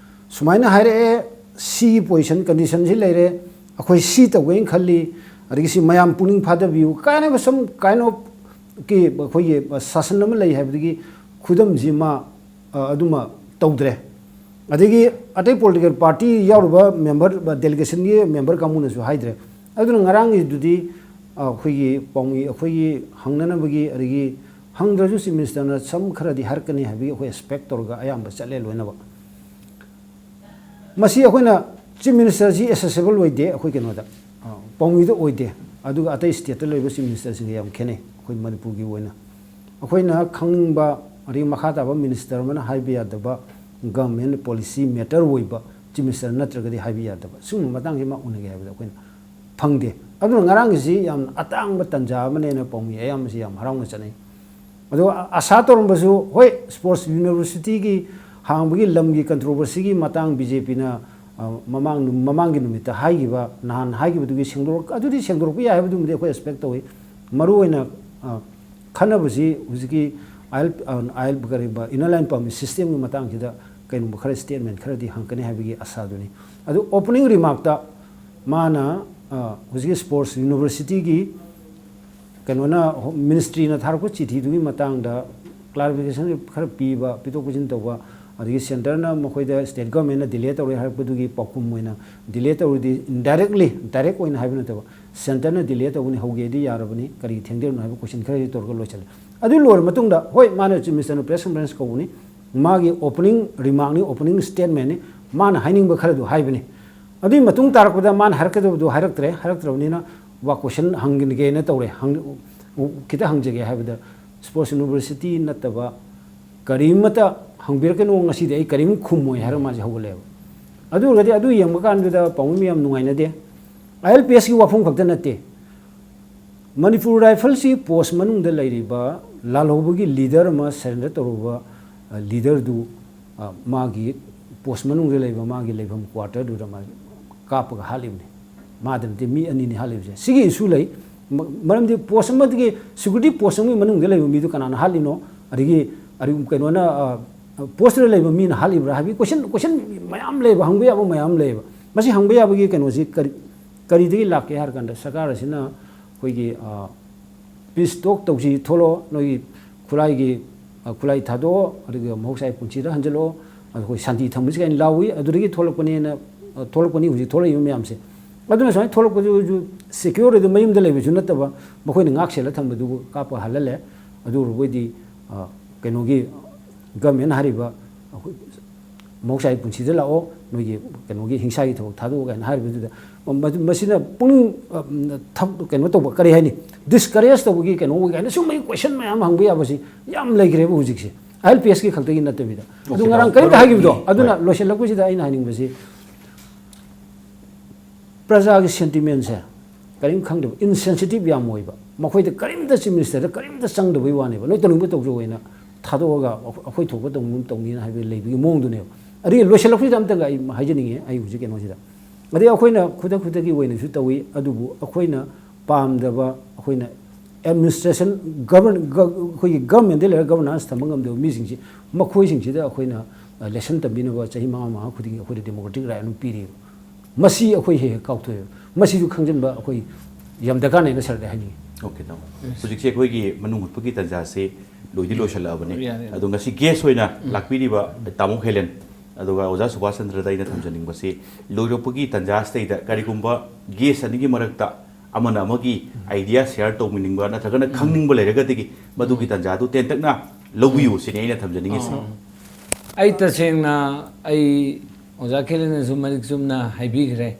ꯁꯨꯃꯥꯏꯅ ꯍꯥꯏꯔꯛꯑꯦ, ꯁꯤꯒꯤ ꯄꯣꯖꯤꯁꯟ ꯀꯟꯗꯤꯁꯟꯁꯤ ꯂꯩꯔꯦ, ꯑꯩꯈꯣꯏ ꯁꯤ ꯇꯧꯒꯦꯅ ꯈꯜꯂꯤ, ꯑꯗꯒꯤ ꯁꯤ ꯃꯌꯥꯝ ꯄꯨꯛꯅꯤꯡ ꯐꯥꯗꯕꯤꯌꯨ ꯀꯥꯏꯅ ꯁꯨꯝ ꯀꯥꯏꯅ ꯀꯤ ꯑꯩꯈꯣꯏꯒꯤ ꯁꯥꯁꯟ ꯑꯃ ꯂꯩ ꯍꯥꯏꯕꯗꯒꯤ ꯈꯨꯗꯝꯁꯤ ꯃꯥ ꯑꯗꯨꯃ ꯇꯧꯗ꯭ꯔꯦ꯫ ꯑꯗꯒꯤ ꯑꯇꯩ ꯄꯣꯂꯤꯇꯤꯀꯦꯜ ꯄꯥꯔꯇꯤ ꯌꯥꯎꯔꯤꯕ ꯃꯦꯝꯕꯔ, ꯗꯦꯂꯤꯒꯦꯁꯟꯒꯤ ꯃꯦꯝꯕꯔ ꯀꯥꯡꯕꯨꯅꯁꯨ ꯍꯥꯏꯗ꯭ꯔꯦ꯫ ꯑꯗꯨꯅ ꯉꯔꯥꯡꯒꯤꯗꯨꯗꯤ ꯑꯩꯈꯣꯏꯒꯤ ꯄꯥꯎꯃꯤ ꯑꯩꯈꯣꯏꯒꯤ ꯍꯪꯅꯅꯕꯒꯤ, ꯑꯗꯒꯤ ꯍꯪꯗ꯭ꯔꯁꯨ ꯆꯤꯞ ꯃꯤꯅꯤꯁꯇꯔꯅ ꯁꯝ ꯈꯔꯗꯤ ꯍꯥꯏꯔꯛꯀꯅꯤ ꯍꯥꯏꯕꯒꯤ ꯑꯩꯈꯣꯏ ꯑꯦꯛꯁꯄꯦꯛ ꯇꯧꯔꯒ ꯑꯌꯥꯝꯕ ꯆꯠꯂꯦ ꯂꯣꯏꯅꯃꯛ꯫ ꯃꯁꯤ ꯑꯩꯈꯣꯏꯅ ꯆꯤꯞ ꯃꯤꯅꯤꯁꯇꯔꯁꯤ ꯑꯦꯁꯦꯁꯤꯕꯜ ꯑꯣꯏꯗꯦ ꯑꯩꯈꯣꯏ ꯀꯩꯅꯣꯗ, ꯄꯥꯎꯃꯤꯗ ꯑꯣꯏꯗꯦ꯫ ꯑꯗꯨꯒ ꯑꯇꯩ ꯁ꯭ꯇꯦꯠꯇ ꯂꯩꯕ ꯆꯤꯞ ꯃꯤꯅꯤꯁꯇꯔꯁꯤꯡꯒ ꯌꯥꯝ ꯈꯦꯠꯅꯩ ꯑꯩꯈꯣꯏ ꯃꯅꯤꯄꯨꯔꯒꯤ ꯑꯣꯏꯅ꯫ ꯑꯩꯈꯣꯏꯅ ꯈꯪꯅꯤꯡꯕ, ꯑꯗꯒꯤ ꯃꯈꯥ ꯇꯥꯕ ꯃꯤꯅꯤꯁꯇꯔ ꯑꯃꯅ ꯍꯥꯏꯕ ꯌꯥꯗꯕ, ꯒꯚꯔꯟꯃꯦꯟ ꯄꯣꯂꯤꯁꯤ ꯃꯦꯇꯔ ꯑꯣꯏꯕ ꯆꯤꯞ ꯃꯤꯅꯤꯁꯇꯔ ꯅꯠꯇ꯭ꯔꯒꯗꯤ ꯍꯥꯏꯕ ꯌꯥꯗꯕ ꯁꯤꯒꯨꯝꯕ ꯃꯇꯥꯡꯁꯤ ꯃꯥ ꯎꯅꯒꯦ ꯍꯥꯏꯕꯗ ꯑꯩꯈꯣꯏꯅ ꯐꯪꯗꯦ꯫ ꯑꯗꯨꯅ ꯉꯔꯥꯡꯒꯤꯁꯤ ꯌꯥꯝꯅ ꯑꯇꯥꯡꯕ ꯇꯥꯟꯖꯥ ꯑꯃꯅꯦꯅ ꯄꯥꯎꯃꯤ ꯑꯌꯥꯝꯕꯁꯤ ꯌꯥꯝ ꯍꯔꯥꯎꯅ ꯆꯠꯅꯩ꯫ ꯑꯗꯣ ꯑꯁꯥ ꯇꯧꯔꯝꯕꯁꯨ, ꯍꯣꯏ, ꯁ꯭ꯄꯣꯔꯠꯁ ꯌꯨꯅꯤꯚꯔꯁꯤꯇꯤꯒꯤ ꯍꯥꯡꯕꯒꯤ ꯂꯝꯒꯤ ꯀꯟꯇ꯭ꯔꯣꯚꯔꯁꯤꯒꯤ ꯃꯇꯥꯡ ꯕꯤ ꯖꯦ ꯄꯤꯅ ꯃꯃꯥꯡ ꯃꯃꯥꯡꯒꯤ ꯅꯨꯃꯤꯠꯇ ꯍꯥꯏꯈꯤꯕ, ꯅꯍꯥꯟ ꯍꯥꯏꯈꯤꯕꯗꯨꯒꯤ ꯁꯦꯡꯗꯣꯔꯛ ꯑꯗꯨꯗꯤ ꯁꯦꯡꯗꯣꯔꯛꯄ ꯌꯥꯏ ꯍꯥꯏꯕꯗꯨꯃꯗꯤ ꯑꯩꯈꯣꯏ ꯑꯦꯛꯁꯄꯦꯛ ꯇꯧꯏ꯫ ꯃꯔꯨꯑꯣꯏꯅ ꯈꯟꯅꯕꯁꯤ ꯍꯧꯖꯤꯛꯀꯤ ꯑꯥꯏ ꯑꯦꯜ, ꯑꯥꯏ ꯑꯦꯜ, ꯀꯔꯤꯕ, ꯏꯟꯅꯔ ꯂꯥꯏꯟ ꯄꯔꯃꯤꯠ ꯁꯤꯁꯇꯦꯝꯒꯤ ꯃꯇꯥꯡꯁꯤꯗ ꯀꯩꯒꯨꯝꯕ ꯈꯔ ꯁ꯭ꯇꯦꯠꯃꯦꯟ ꯈꯔꯗꯤ ꯍꯪꯀꯅꯤ ꯍꯥꯏꯕꯒꯤ ꯑꯁꯥꯗꯨꯅꯤ꯫ ꯑꯗꯨ ꯑꯣꯄꯅꯤꯡ ꯔꯤꯃꯥꯔꯛꯇ ꯃꯥꯅ ꯍꯧꯖꯤꯛꯀꯤ ꯁ꯭ꯄꯣꯔꯠꯁ ꯌꯨꯅꯤꯚꯔꯁꯤꯇꯤꯒꯤ ꯀꯩꯅꯣꯅ, ꯃꯤꯅꯤꯁꯇ꯭ꯔꯤꯅ ꯊꯥꯔꯛꯄ ꯆꯤꯊꯤꯗꯨꯒꯤ ꯃꯇꯥꯡꯗ ꯀ꯭ꯂꯥꯔꯤꯐꯤꯀꯦꯁꯟ ꯈꯔ ꯄꯤꯕ, ꯄꯤꯊꯣꯛ ꯄꯤꯁꯤꯟ ꯇꯧꯕ, ꯑꯗꯒꯤ ꯁꯦꯟꯇꯔꯅ ꯃꯈꯣꯏꯗ ꯁ꯭ꯇꯦꯠ ꯒꯚꯔꯟꯃꯦꯟꯅ ꯗꯤꯂꯦ ꯇꯧꯔꯦ ꯍꯥꯏꯔꯛꯄꯗꯨꯒꯤ ꯄꯥꯎꯈꯨꯝ ꯑꯣꯏꯅ, ꯗꯤꯂꯦ ꯇꯧꯔꯗꯤ ꯏꯟꯗꯥꯏꯔꯦꯛꯂꯤ, ꯗꯥꯏꯔꯦꯛ ꯑꯣꯏꯅ ꯍꯥꯏꯕ ꯅꯠꯇꯕ, ꯁꯦꯟꯇꯔꯅ ꯗꯤꯂꯦ ꯇꯧꯕꯅꯤ, ꯍꯧꯒꯦꯗꯤ ꯌꯥꯔꯕꯅꯤ, ꯀꯔꯤꯒꯤ ꯊꯦꯡꯊꯔꯤꯅꯣ ꯍꯥꯏꯕ ꯀꯣꯏꯁꯟ ꯈꯔꯗꯤ ꯇꯧꯔꯒ ꯂꯣꯏꯁꯤꯜꯂꯦ꯫ ꯑꯗꯨ ꯂꯣꯏꯔ ꯃꯇꯨꯡꯗ, ꯍꯣꯏ, ꯃꯥꯅ ꯆꯤꯐ ꯃꯤꯅꯤꯁꯇꯔꯅ ꯄ꯭ꯔꯦꯁ ꯀꯟꯐꯔꯦꯟꯁ ꯀꯧꯕꯅꯤ, ꯃꯥꯒꯤ ꯑꯣꯄꯅꯤꯡ ꯔꯤꯃꯥꯔꯛꯅꯤ, ꯑꯣꯄꯅꯤꯡ ꯁ꯭ꯇꯦꯠꯃꯦꯟꯅꯤ, ꯃꯥꯅ ꯍꯥꯏꯅꯤꯡꯕ ꯈꯔꯗꯨ ꯍꯥꯏꯕꯅꯤ꯫ ꯑꯗꯨꯒꯤ ꯃꯇꯨꯡ ꯇꯥꯔꯛꯄꯗ ꯃꯥꯅ ꯍꯥꯏꯔꯛꯀꯗꯕꯗꯨ ꯍꯥꯏꯔꯛꯇ꯭ꯔꯦ, ꯍꯥꯏꯔꯛꯇ꯭ꯔꯕꯅꯤꯅ ꯋꯥ ꯀꯣꯏꯁꯟ ꯍꯪꯒꯦꯅ ꯇꯧꯔꯦ, ꯍꯪ-, ꯈꯤꯇ ꯍꯪꯖꯒꯦ ꯍꯥꯏꯕꯗ, ꯁ꯭ꯄꯣꯔꯠꯁ ꯌꯨꯅꯤꯚꯔꯁꯤꯇꯤ ꯅꯠꯇꯕ ꯀꯔꯤꯃꯇ ꯍꯪꯕꯤꯔꯛꯀꯅꯨ, ꯉꯁꯤꯗꯤ ꯑꯩ ꯀꯔꯤꯝ ꯈꯨꯝꯃꯣꯏ ꯍꯥꯏꯔꯒ ꯃꯥꯁꯦ ꯍꯧꯒꯠꯂꯛꯑꯦꯕ꯫ ꯑꯗꯨ ꯑꯣꯏꯔꯒꯗꯤ ꯑꯗꯨ ꯌꯦꯡꯕ ꯀꯥꯟꯗꯨꯗ ꯄꯥꯎꯃꯤ ꯃꯌꯥꯝ ꯅꯨꯡꯉꯥꯏꯅꯗꯦ꯫ ꯑꯥꯏ ꯑꯦꯜ ꯄꯤ ꯑꯦꯁꯀꯤ ꯋꯥꯐꯝ ꯈꯛꯇ ꯅꯠꯇꯦ, ꯃꯅꯤꯄꯨꯔ ꯔꯥꯏꯐꯜꯁꯤ ꯄꯣꯁ ꯃꯅꯨꯡꯗ ꯂꯩꯔꯤꯕ ꯂꯥꯜꯍꯧꯕꯒꯤ ꯂꯤꯗꯔ ꯑꯃ ꯁꯔꯦꯟꯗꯔ ꯇꯧꯔꯨꯕ, ꯑ, ꯂꯤꯗꯔꯗꯨ, ꯑ, ꯃꯥꯒꯤ ꯄꯣꯁ ꯃꯅꯨꯡꯗ ꯂꯩꯕ ꯃꯥꯒꯤ ꯂꯩꯐꯝ ꯀ꯭ꯋꯥꯇꯔꯗꯨꯗ ꯃꯥ ꯀꯥꯞꯄꯒ ꯍꯥꯠꯂꯤꯕꯅꯤ꯫ ꯃꯥꯗ ꯅꯠꯇꯦ, ꯃꯤ ꯑꯅꯤꯅꯤ ꯍꯥꯠꯂꯤꯕꯁꯦ꯫ ꯁꯤꯒꯤ ꯏꯁꯨ ꯂꯩ꯫ ꯃ-, ꯃꯔꯝꯗꯤ ꯄꯣꯁ ꯑꯃꯗꯒꯤ, ꯁꯦꯀ꯭ꯌꯨꯔꯤꯇꯤ ꯄꯣꯁ ꯑꯃꯒꯤ ꯃꯅꯨꯡꯗ ꯂꯩꯕ ꯃꯤꯗꯨ ꯀꯅꯥꯅ ꯍꯥꯠꯂꯤꯅꯣ? ꯑꯗꯒꯤ, ꯑꯗꯒꯤ ꯀꯩꯅꯣꯅ, ꯑ, ꯄꯣꯁꯇꯨꯗ ꯂꯩꯕ ꯃꯤꯅ ꯍꯥꯠꯂꯤꯕ꯭ꯔꯥ ꯍꯥꯏꯕꯒꯤ ꯀꯣꯏꯁꯟ, ꯀꯣꯏꯁꯟ ꯃꯌꯥꯝ ꯂꯩꯌꯦꯕ, ꯍꯪꯕ ꯌꯥꯕ ꯃꯌꯥꯝ ꯂꯩꯌꯦꯕ꯫ ꯃꯁꯤ ꯍꯪꯕ ꯌꯥꯕꯒꯤ ꯀꯩꯅꯣꯁꯤ ꯀꯔꯤ, ꯀꯔꯤꯗꯒꯤ ꯂꯥꯛꯀꯦ ꯍꯥꯏꯔ ꯀꯥꯟꯗ, ꯁꯔꯀꯥꯔ ꯑꯁꯤꯅ ꯑꯩꯈꯣꯏꯒꯤ, ꯑ, ꯄꯤꯁ ꯇꯣꯛ ꯇꯧꯁꯤ, ꯊꯣꯛꯂꯛꯑꯣ, ꯅꯣꯏꯒꯤ ꯈꯨꯠꯂꯥꯏꯒꯤ, ꯑ, ꯈꯨꯠꯂꯥꯏ ꯊꯥꯗꯣꯛꯑꯣ, ꯑꯗꯨꯒ ꯃꯍꯧꯁꯥꯒꯤ ꯄꯨꯟꯁꯤꯗ ꯍꯟꯖꯤꯜꯂꯛꯑꯣ, ꯑꯩꯈꯣꯏ ꯁꯥꯟꯇꯤ ꯊꯝꯃꯁꯤ ꯀꯥꯏꯅ ꯂꯥꯎꯏ꯫ ꯑꯗꯨꯗꯒꯤ ꯊꯣꯛꯂꯛꯄꯅꯦꯅ, ꯑ, ꯊꯣꯛꯂꯛꯄꯅꯤ ꯍꯧꯖꯤꯛ ꯊꯣꯛꯂꯛꯏꯕ ꯃꯌꯥꯝꯁꯦ꯫ ꯑꯗꯨꯅ ꯁꯨꯃꯥꯏꯅ ꯊꯣꯛꯂꯛꯄꯗꯨꯁꯨ ꯁꯦꯀ꯭ꯌꯣꯔ ꯑꯣꯏꯗ ꯃꯌꯨꯝꯗ ꯂꯩꯕꯁꯨ ꯅꯠꯇꯕ, ꯃꯈꯣꯏꯅ ꯉꯥꯛ ꯁꯦꯜꯂ ꯊꯝꯕꯗꯨꯕꯨ ꯀꯥꯞꯄ ꯍꯜꯍꯜꯂꯦ꯫ ꯑꯗꯨ ꯑꯣꯏꯔꯕꯣꯏꯗꯤ, ꯑ, ꯀꯩꯅꯣꯒꯤ ꯒꯃꯦꯟ ꯍꯥꯏꯔꯤꯕ ꯑꯩꯈꯣꯏ ꯃꯍꯧꯁꯥꯒꯤ ꯄꯨꯟꯁꯤꯗ ꯂꯥꯛꯑꯣ, ꯅꯣꯏꯒꯤ ꯀꯩꯅꯣꯒꯤ ꯍꯤꯡꯁꯥꯒꯤ ꯊꯕꯛ ꯊꯥꯗꯣꯛꯑꯣ ꯀꯥꯏꯅ ꯍꯥꯏꯔꯤꯕꯗꯨꯗ, ꯃ-, ꯃꯁꯤꯅ ꯄꯨꯛꯅꯤꯡ, ꯑ, ꯊꯞ-, ꯀꯩꯅꯣ ꯇꯧꯕ, ꯀꯔꯤ ꯍꯥꯏꯅꯤ, ꯗꯤꯁꯀꯔꯦꯖ ꯇꯧꯕꯒꯤ ꯀꯩꯅꯣ ꯑꯣꯏ ꯀꯥꯏꯅ ꯁꯨꯝꯕꯒꯤ ꯀꯣꯏꯁꯟ ꯃꯌꯥꯝ ꯍꯪꯕ ꯌꯥꯕꯁꯤ ꯌꯥꯝ ꯂꯩꯈ꯭ꯔꯦꯕ ꯍꯧꯖꯤꯛꯁꯦ, ꯑꯥꯏ ꯑꯦꯜ ꯄꯤ ꯑꯦꯁꯀꯤ ꯈꯛꯇꯒꯤ ꯅꯠꯇꯕꯤꯗ꯫ ꯑꯗꯨ ꯑꯣꯀꯦ, ꯉꯔꯥꯡ ꯇꯥꯃꯣ, ꯀꯔꯤꯝꯇ ꯍꯥꯏꯈꯤꯕꯗꯣ, ꯃꯔꯨꯞꯀꯤ, ꯑꯗꯨꯅ ꯍꯣꯏ꯫ ꯂꯣꯏꯁꯤꯜꯂꯛꯄꯁꯤꯗ ꯑꯩꯅ ꯍꯥꯏꯅꯤꯡꯕꯁꯤ, ꯄ꯭ꯔꯖꯥꯒꯤ ꯁꯦꯟꯇꯤꯃꯦꯟꯁꯦ ꯀꯔꯤꯝ ꯈꯪꯗꯕ, ꯏꯟꯁꯦꯟꯁꯤꯇꯤꯚ ꯌꯥꯝ ꯑꯣꯏꯕ, ꯃꯈꯣꯏꯗ ꯀꯔꯤꯝꯇ ꯆꯤꯐ ꯃꯤꯅꯤꯁꯇꯔꯗ ꯀꯔꯤꯝꯇ ꯆꯪꯗꯕꯩ ꯋꯥꯅꯦꯕ, ꯅꯣꯏ ꯇꯧꯅꯤꯡꯕ ꯇꯧꯖꯧ ꯍꯥꯏꯅ ꯊꯥꯗꯣꯛꯑꯒ ꯑꯩꯈꯣꯏ ꯊꯣꯛꯄ ꯇꯧꯅꯤꯡ ꯇꯧꯅꯤꯅ ꯍꯥꯏꯕ ꯂꯩꯕꯒꯤ ꯃꯑꯣꯡꯗꯨꯅꯦꯕ꯫ ꯑꯗꯒꯤ ꯂꯣꯏꯁꯤꯜꯂꯛꯄꯁꯤꯗ ꯑꯝꯇꯒ ꯑꯩ ꯍꯥꯏꯖꯅꯤꯡꯉꯤ, ꯑꯩ ꯍꯧꯖꯤꯛ ꯀꯩꯅꯣꯁꯤꯗ, ꯑꯗꯩ ꯑꯩꯈꯣꯏꯅ ꯈꯨꯗꯛ ꯈꯨꯗꯛꯀꯤ ꯑꯣꯏꯅꯁꯨ ꯇꯧꯏ, ꯑꯗꯨꯕꯨ ꯑꯩꯈꯣꯏꯅ ꯄꯥꯝꯗꯕ, ꯑꯩꯈꯣꯏꯅ ꯑꯦꯗꯃꯤꯅꯤꯁꯇ꯭ꯔꯦꯁꯟ, ꯒꯕꯔꯟ-, ꯒ-, ꯑꯩꯈꯣꯏꯒꯤ ꯒꯕꯔꯟꯃꯦꯟꯗ ꯂꯩꯔꯒ ꯒꯕꯔꯅꯥꯟꯁ ꯊꯝꯕ ꯉꯝꯗꯕ ꯃꯤꯁꯤꯡꯁꯤ, ꯃꯈꯣꯏꯁꯤꯡꯁꯤꯗ ꯑꯩꯈꯣꯏꯅ, ꯑ, ꯂꯦꯁꯟ ꯇꯝꯕꯤꯅꯕ ꯆꯍꯤ ꯃꯉꯥ ꯃꯉꯥ ꯈꯨꯗꯤꯡꯒꯤ ꯑꯩꯈꯣꯏꯗ ꯗꯦꯃꯣꯀ꯭ꯔꯦꯇꯤꯛ ꯔꯥꯏꯠ ꯑꯃ ꯄꯤꯔꯤꯕ꯫ ꯃꯁꯤ ꯑꯩꯈꯣꯏ ꯍꯦꯛ ꯍꯦꯛ ꯀꯥꯎꯊꯣꯛꯑꯦꯕ꯫ ꯃꯁꯤꯁꯨ ꯈꯪꯖꯤꯟꯕ ꯑꯩꯈꯣꯏ ꯌꯥꯝ ꯗꯔꯀꯥꯔꯅꯦꯅ ꯁꯔꯗ ꯍꯥꯏꯅꯤꯡꯉꯤ꯫ ꯑꯣꯀꯦ, ꯇꯥꯃꯣ꯫ ꯍꯧꯖꯤꯛꯁꯦ ꯑꯩꯈꯣꯏꯒꯤ ꯃꯅꯨꯡ ꯍꯨꯠꯄꯒꯤ ꯇꯥꯟꯖꯥꯁꯦ ꯂꯣꯏꯗꯤ ꯂꯣꯏꯁꯤꯜꯂꯛꯑꯕꯅꯦ꯫ ꯌꯥꯅꯤ, ꯌꯥꯅꯤ꯫ ꯑꯗꯣ ꯉꯁꯤ ꯒꯦꯁ ꯑꯣꯏꯅ ꯂꯥꯛꯄꯤꯔꯤꯕ ꯇꯥꯃꯣ ꯈꯦꯂꯦꯟ, ꯑꯗꯨꯒ ꯑꯣꯖꯥ ꯁꯨꯕꯥꯁ ꯆꯟꯗ꯭ꯔꯗ ꯑꯩꯅ ꯊꯝꯖꯅꯤꯡꯕꯁꯤ, ꯂꯣꯏꯔꯛꯄꯒꯤ ꯇꯥꯟꯖꯥꯁꯤꯗꯩꯗ ꯀꯔꯤꯒꯨꯝꯕ ꯒꯦꯁ ꯑꯅꯤꯒꯤ ꯃꯔꯛꯇ ꯑꯃꯅ ꯑꯃꯒꯤ ꯑꯥꯏꯗꯤꯌꯥ ꯁꯤꯌꯥꯔ ꯇꯧꯃꯤꯟꯅꯤꯡꯕ ꯅꯠꯇ꯭ꯔꯒꯅ ꯈꯪꯅꯤꯡꯕ ꯂꯩꯔꯒꯗꯤ ꯃꯗꯨꯒꯤ ꯇꯥꯟꯖꯥꯗꯨ ꯇꯦꯟꯇꯛꯅ ꯂꯧꯕꯤꯌꯨ ꯁꯤꯅꯤ ꯑꯩꯅ ꯊꯝꯖꯅꯤꯡꯉꯤꯁꯦ꯫ ꯑꯣ꯫ ꯑꯩ ꯇꯁꯦꯡꯅ, ꯑꯩ ꯑꯣꯖꯥ ꯈꯦꯂꯦꯟꯅꯁꯨ ꯃꯔꯤꯛ ꯆꯨꯝꯅ ꯍꯥꯏꯕꯤꯈ꯭ꯔꯦ꯫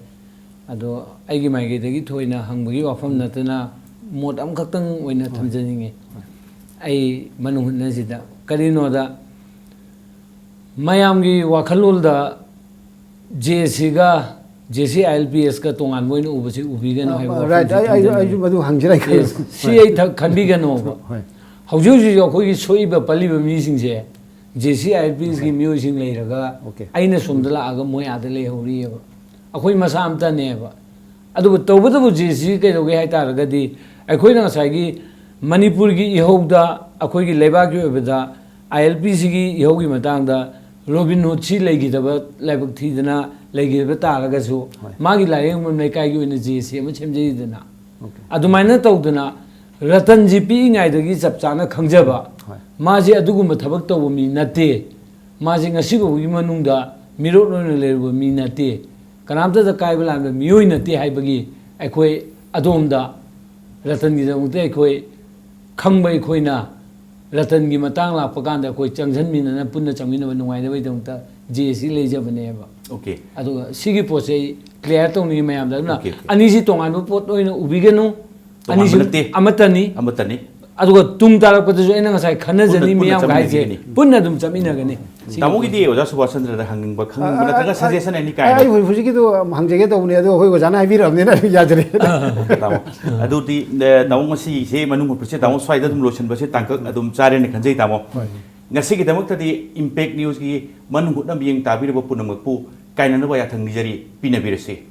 ꯑꯗꯣ ꯑꯩꯒꯤ ꯃꯥꯏꯀꯩꯗꯒꯤ ꯊꯣꯏꯅ ꯍꯪꯕꯒꯤ ꯋꯥꯐꯝ ꯅꯠꯇꯅ ꯃꯣꯠ ꯑꯃꯈꯛꯇꯪ ꯑꯣꯏꯅ ꯊꯝꯖꯅꯤꯡꯉꯤ꯫ ꯑꯩ ꯃꯅꯨꯡ ꯍꯨꯠꯅꯁꯤꯗ ꯀꯔꯤꯅꯣꯗ, ꯃꯌꯥꯝꯒꯤ ꯋꯥꯈꯜꯂꯣꯟꯗ ꯖꯦ ꯁꯤꯒ, J C I L P ask ꯇꯣꯉꯥꯟꯕ ꯑꯣꯏꯅ ꯎꯕꯁꯤ ꯎꯕꯤꯒꯅꯨ ꯍꯥꯏꯕ ꯋꯥꯐꯝꯁꯤ ꯔꯥꯏꯠ, ꯑꯩ, ꯑꯩ, ꯊꯝꯖꯅꯤꯡꯉꯤ꯫ ꯑꯩꯁꯨ ꯃꯗꯨ ꯍꯪꯖꯔꯛꯀꯦ꯫ ꯌꯦꯁ, ꯁꯤ ꯑꯩ ꯊ-, ꯈꯟꯕꯤꯒꯅꯣꯕ꯫ ꯍꯣꯏ꯫ ꯍꯧꯖꯤꯛ ꯍꯧꯖꯤꯛ ꯑꯩꯈꯣꯏꯒꯤ ꯁꯣꯛꯏꯕ ꯄꯜꯂꯤꯕ ꯃꯤꯁꯤꯡꯁꯦ ꯖꯦ ꯁꯤ ꯑꯥꯏ ꯑꯦꯜ ꯄꯤꯒꯤ ꯃꯤꯑꯣꯏꯁꯤꯡ ꯂꯩꯔꯒ Okay. ꯑꯩꯅ ꯁꯣꯝꯗ ꯂꯥꯛꯑꯒ ꯃꯣꯏ ꯑꯥꯗ ꯂꯩꯍꯧꯔꯤꯑꯕ꯫ ꯑꯩꯈꯣꯏ ꯃꯁꯥ ꯑꯝꯇꯅꯦꯕ꯫ ꯑꯗꯨꯕꯨ ꯇꯧꯕꯇꯕꯨ ꯖꯦ ꯁꯤ ꯀꯩꯗꯧꯒꯦ ꯍꯥꯏ ꯇꯥꯔꯒꯗꯤ ꯑꯩꯈꯣꯏꯅ ꯉꯁꯥꯏꯒꯤ ꯃꯅꯤꯄꯨꯔꯒꯤ ꯏꯍꯧꯗ ꯑꯩꯈꯣꯏꯒꯤ ꯂꯩꯕꯥꯛꯀꯤ ꯑꯣꯏꯕꯗ ꯑꯥꯏ ꯑꯦꯜ ꯄꯤꯁꯤꯒꯤ ꯏꯍꯧꯒꯤ ꯃꯇꯥꯡꯗ ꯔꯣꯕꯤꯟ ꯍꯨꯗꯁꯤ ꯂꯩꯈꯤꯗꯕ ꯂꯥꯏꯕꯛ ꯊꯤꯗꯅ ꯂꯩꯈꯤꯗꯕ ꯇꯥꯔꯒꯁꯨ ꯍꯣꯏ. ꯃꯥꯒꯤ ꯂꯥꯏꯔꯦꯝꯕꯝ ꯂꯩꯀꯥꯏꯒꯤ ꯑꯣꯏꯅ ꯖꯦ ꯁꯤ ꯑꯃ ꯁꯦꯝꯖꯩꯗꯅ꯫ Okay. ꯑꯗꯨꯃꯥꯏꯅ ꯇꯧꯗꯅ ꯔꯇꯟꯁꯤ ꯄꯤꯛꯏꯉꯩꯗꯒꯤ ꯆꯞ ꯆꯥꯅ ꯈꯪꯖꯕ ꯍꯣꯏ. ꯃꯥꯁꯦ ꯑꯗꯨꯒꯨꯝꯕ ꯊꯕꯛ ꯇꯧꯕ ꯃꯤ ꯅꯠꯇꯦ꯫ ꯃꯥꯁꯦ ꯉꯁꯤ ꯐꯥꯎꯕꯒꯤ ꯃꯅꯨꯡꯗ ꯃꯤꯔꯣꯠ ꯑꯣꯏꯅ ꯂꯩꯔꯨꯕ ꯃꯤ ꯅꯠꯇꯦ꯫ ꯀꯅꯥꯝꯇꯗ ꯀꯥꯏꯕ ꯂꯥꯟꯕ ꯃꯤꯑꯣꯏ ꯅꯠꯇꯦ ꯍꯥꯏꯕꯒꯤ ꯑꯩꯈꯣꯏ ꯑꯗꯣꯝꯗ ꯔꯇꯟꯒꯤꯗꯃꯛꯇ ꯑꯩꯈꯣꯏ ꯈꯪꯕ ꯑꯩꯈꯣꯏꯅ ꯔꯇꯟꯒꯤ ꯃꯇꯥꯡ ꯂꯥꯛꯄ ꯀꯥꯟꯗ ꯑꯩꯈꯣꯏ ꯆꯪꯁꯤꯟꯃꯤꯟꯅꯅ ꯄꯨꯟꯅ ꯆꯪꯃꯤꯟꯅꯕ ꯅꯨꯡꯉꯥꯏꯅꯕꯒꯤꯗꯃꯛꯇ ꯖꯦ ꯁꯤ ꯂꯩꯖꯕꯅꯦꯕ꯫ Okay. ꯑꯗꯨꯒ ꯁꯤꯒꯤ ꯄꯣꯠꯁꯦ ꯑꯩ clear ꯇꯧꯅꯤꯡꯉꯤ ꯃꯌꯥꯝꯗ꯫ ꯑꯗꯨꯅ Okay, okay. ꯑꯅꯤꯁꯤ ꯇꯣꯉꯥꯟꯕ ꯄꯣꯠ ꯑꯣꯏꯅ ꯎꯕꯤꯒꯅꯨ꯫ ꯇꯣꯉꯥꯟꯕ ꯑꯅꯤꯁꯤ ꯅꯠꯇꯦ꯫ ꯑꯃꯠꯇꯅꯤ꯫ ꯑꯃꯠꯇꯅꯤ꯫ ꯑꯗꯨꯒ ꯇꯨꯡ ꯇꯥꯔꯛꯄꯗꯁꯨ ꯑꯩꯅ ꯉꯁꯥꯏ ꯈꯟꯅꯖꯅꯤ ꯄꯨꯟꯅ, ꯄꯨꯟꯅ ꯃꯤꯌꯥꯝꯒ ꯍꯥꯏꯁꯦ ꯆꯠꯃꯤꯟꯅꯒꯅꯤ꯫ ꯄꯨꯟꯅ ꯑꯗꯨꯝ ꯆꯠꯃꯤꯟꯅꯒꯅꯤ꯫ ꯁꯤꯒꯤ ꯇꯥꯃꯣꯒꯤꯗꯤ ꯄꯣꯠꯁꯦ꯫ ꯑꯣꯖꯥ ꯁꯨꯕꯥꯁ ꯆꯟꯗ꯭ꯔꯗ ꯍꯪꯅꯤꯡꯕ ꯈꯪꯅꯤꯡꯕ ꯑ, ꯅꯠꯇ꯭ꯔꯒ ꯑ, suggestion any ꯑ, kind? ꯑꯩ ꯍꯧꯖꯤꯛ-, ꯍꯧꯖꯤꯛꯀꯤꯗꯣ ꯍꯪꯖꯒꯦ ꯇꯧꯕꯅꯦ, ꯑꯗꯣ ꯑꯩꯈꯣꯏ ꯑꯣꯖꯥꯅ ꯍꯥꯏꯕꯤꯔꯕꯅꯤꯅ ꯑꯩ ꯌꯥꯖꯔꯦ꯫ ꯇꯥꯃꯣ, ꯑꯗꯨꯗꯤ ꯑ, ꯇꯥꯃꯣ ꯉꯁꯤꯁꯦ ꯃꯅꯨꯡ ꯍꯨꯠꯄꯁꯦ ꯇꯥꯃꯣ ꯁ꯭ꯋꯥꯏꯗ ꯑꯗꯨꯝ ꯂꯣꯏꯁꯤꯟꯕꯁꯦ ꯇꯥꯡꯀꯛ ꯑꯗꯨꯝ ꯆꯥꯔꯦꯅ ꯈꯟꯖꯩ ꯇꯥꯃꯣ꯫ ꯉꯁꯤꯒꯤꯗꯃꯛꯇꯗꯤ Impact Newsꯀꯤ ꯃꯅꯨꯡ ꯍꯨꯠꯅ ꯃꯤꯠꯌꯦꯡ ꯇꯥꯕꯤꯔꯕ ꯄꯨꯝꯅꯃꯛꯄꯨ ꯀꯥꯏꯅꯅꯕ ꯌꯥꯊꯪ ꯅꯤꯖꯔꯤ, ꯄꯤꯅꯕꯤꯔꯁꯤ꯫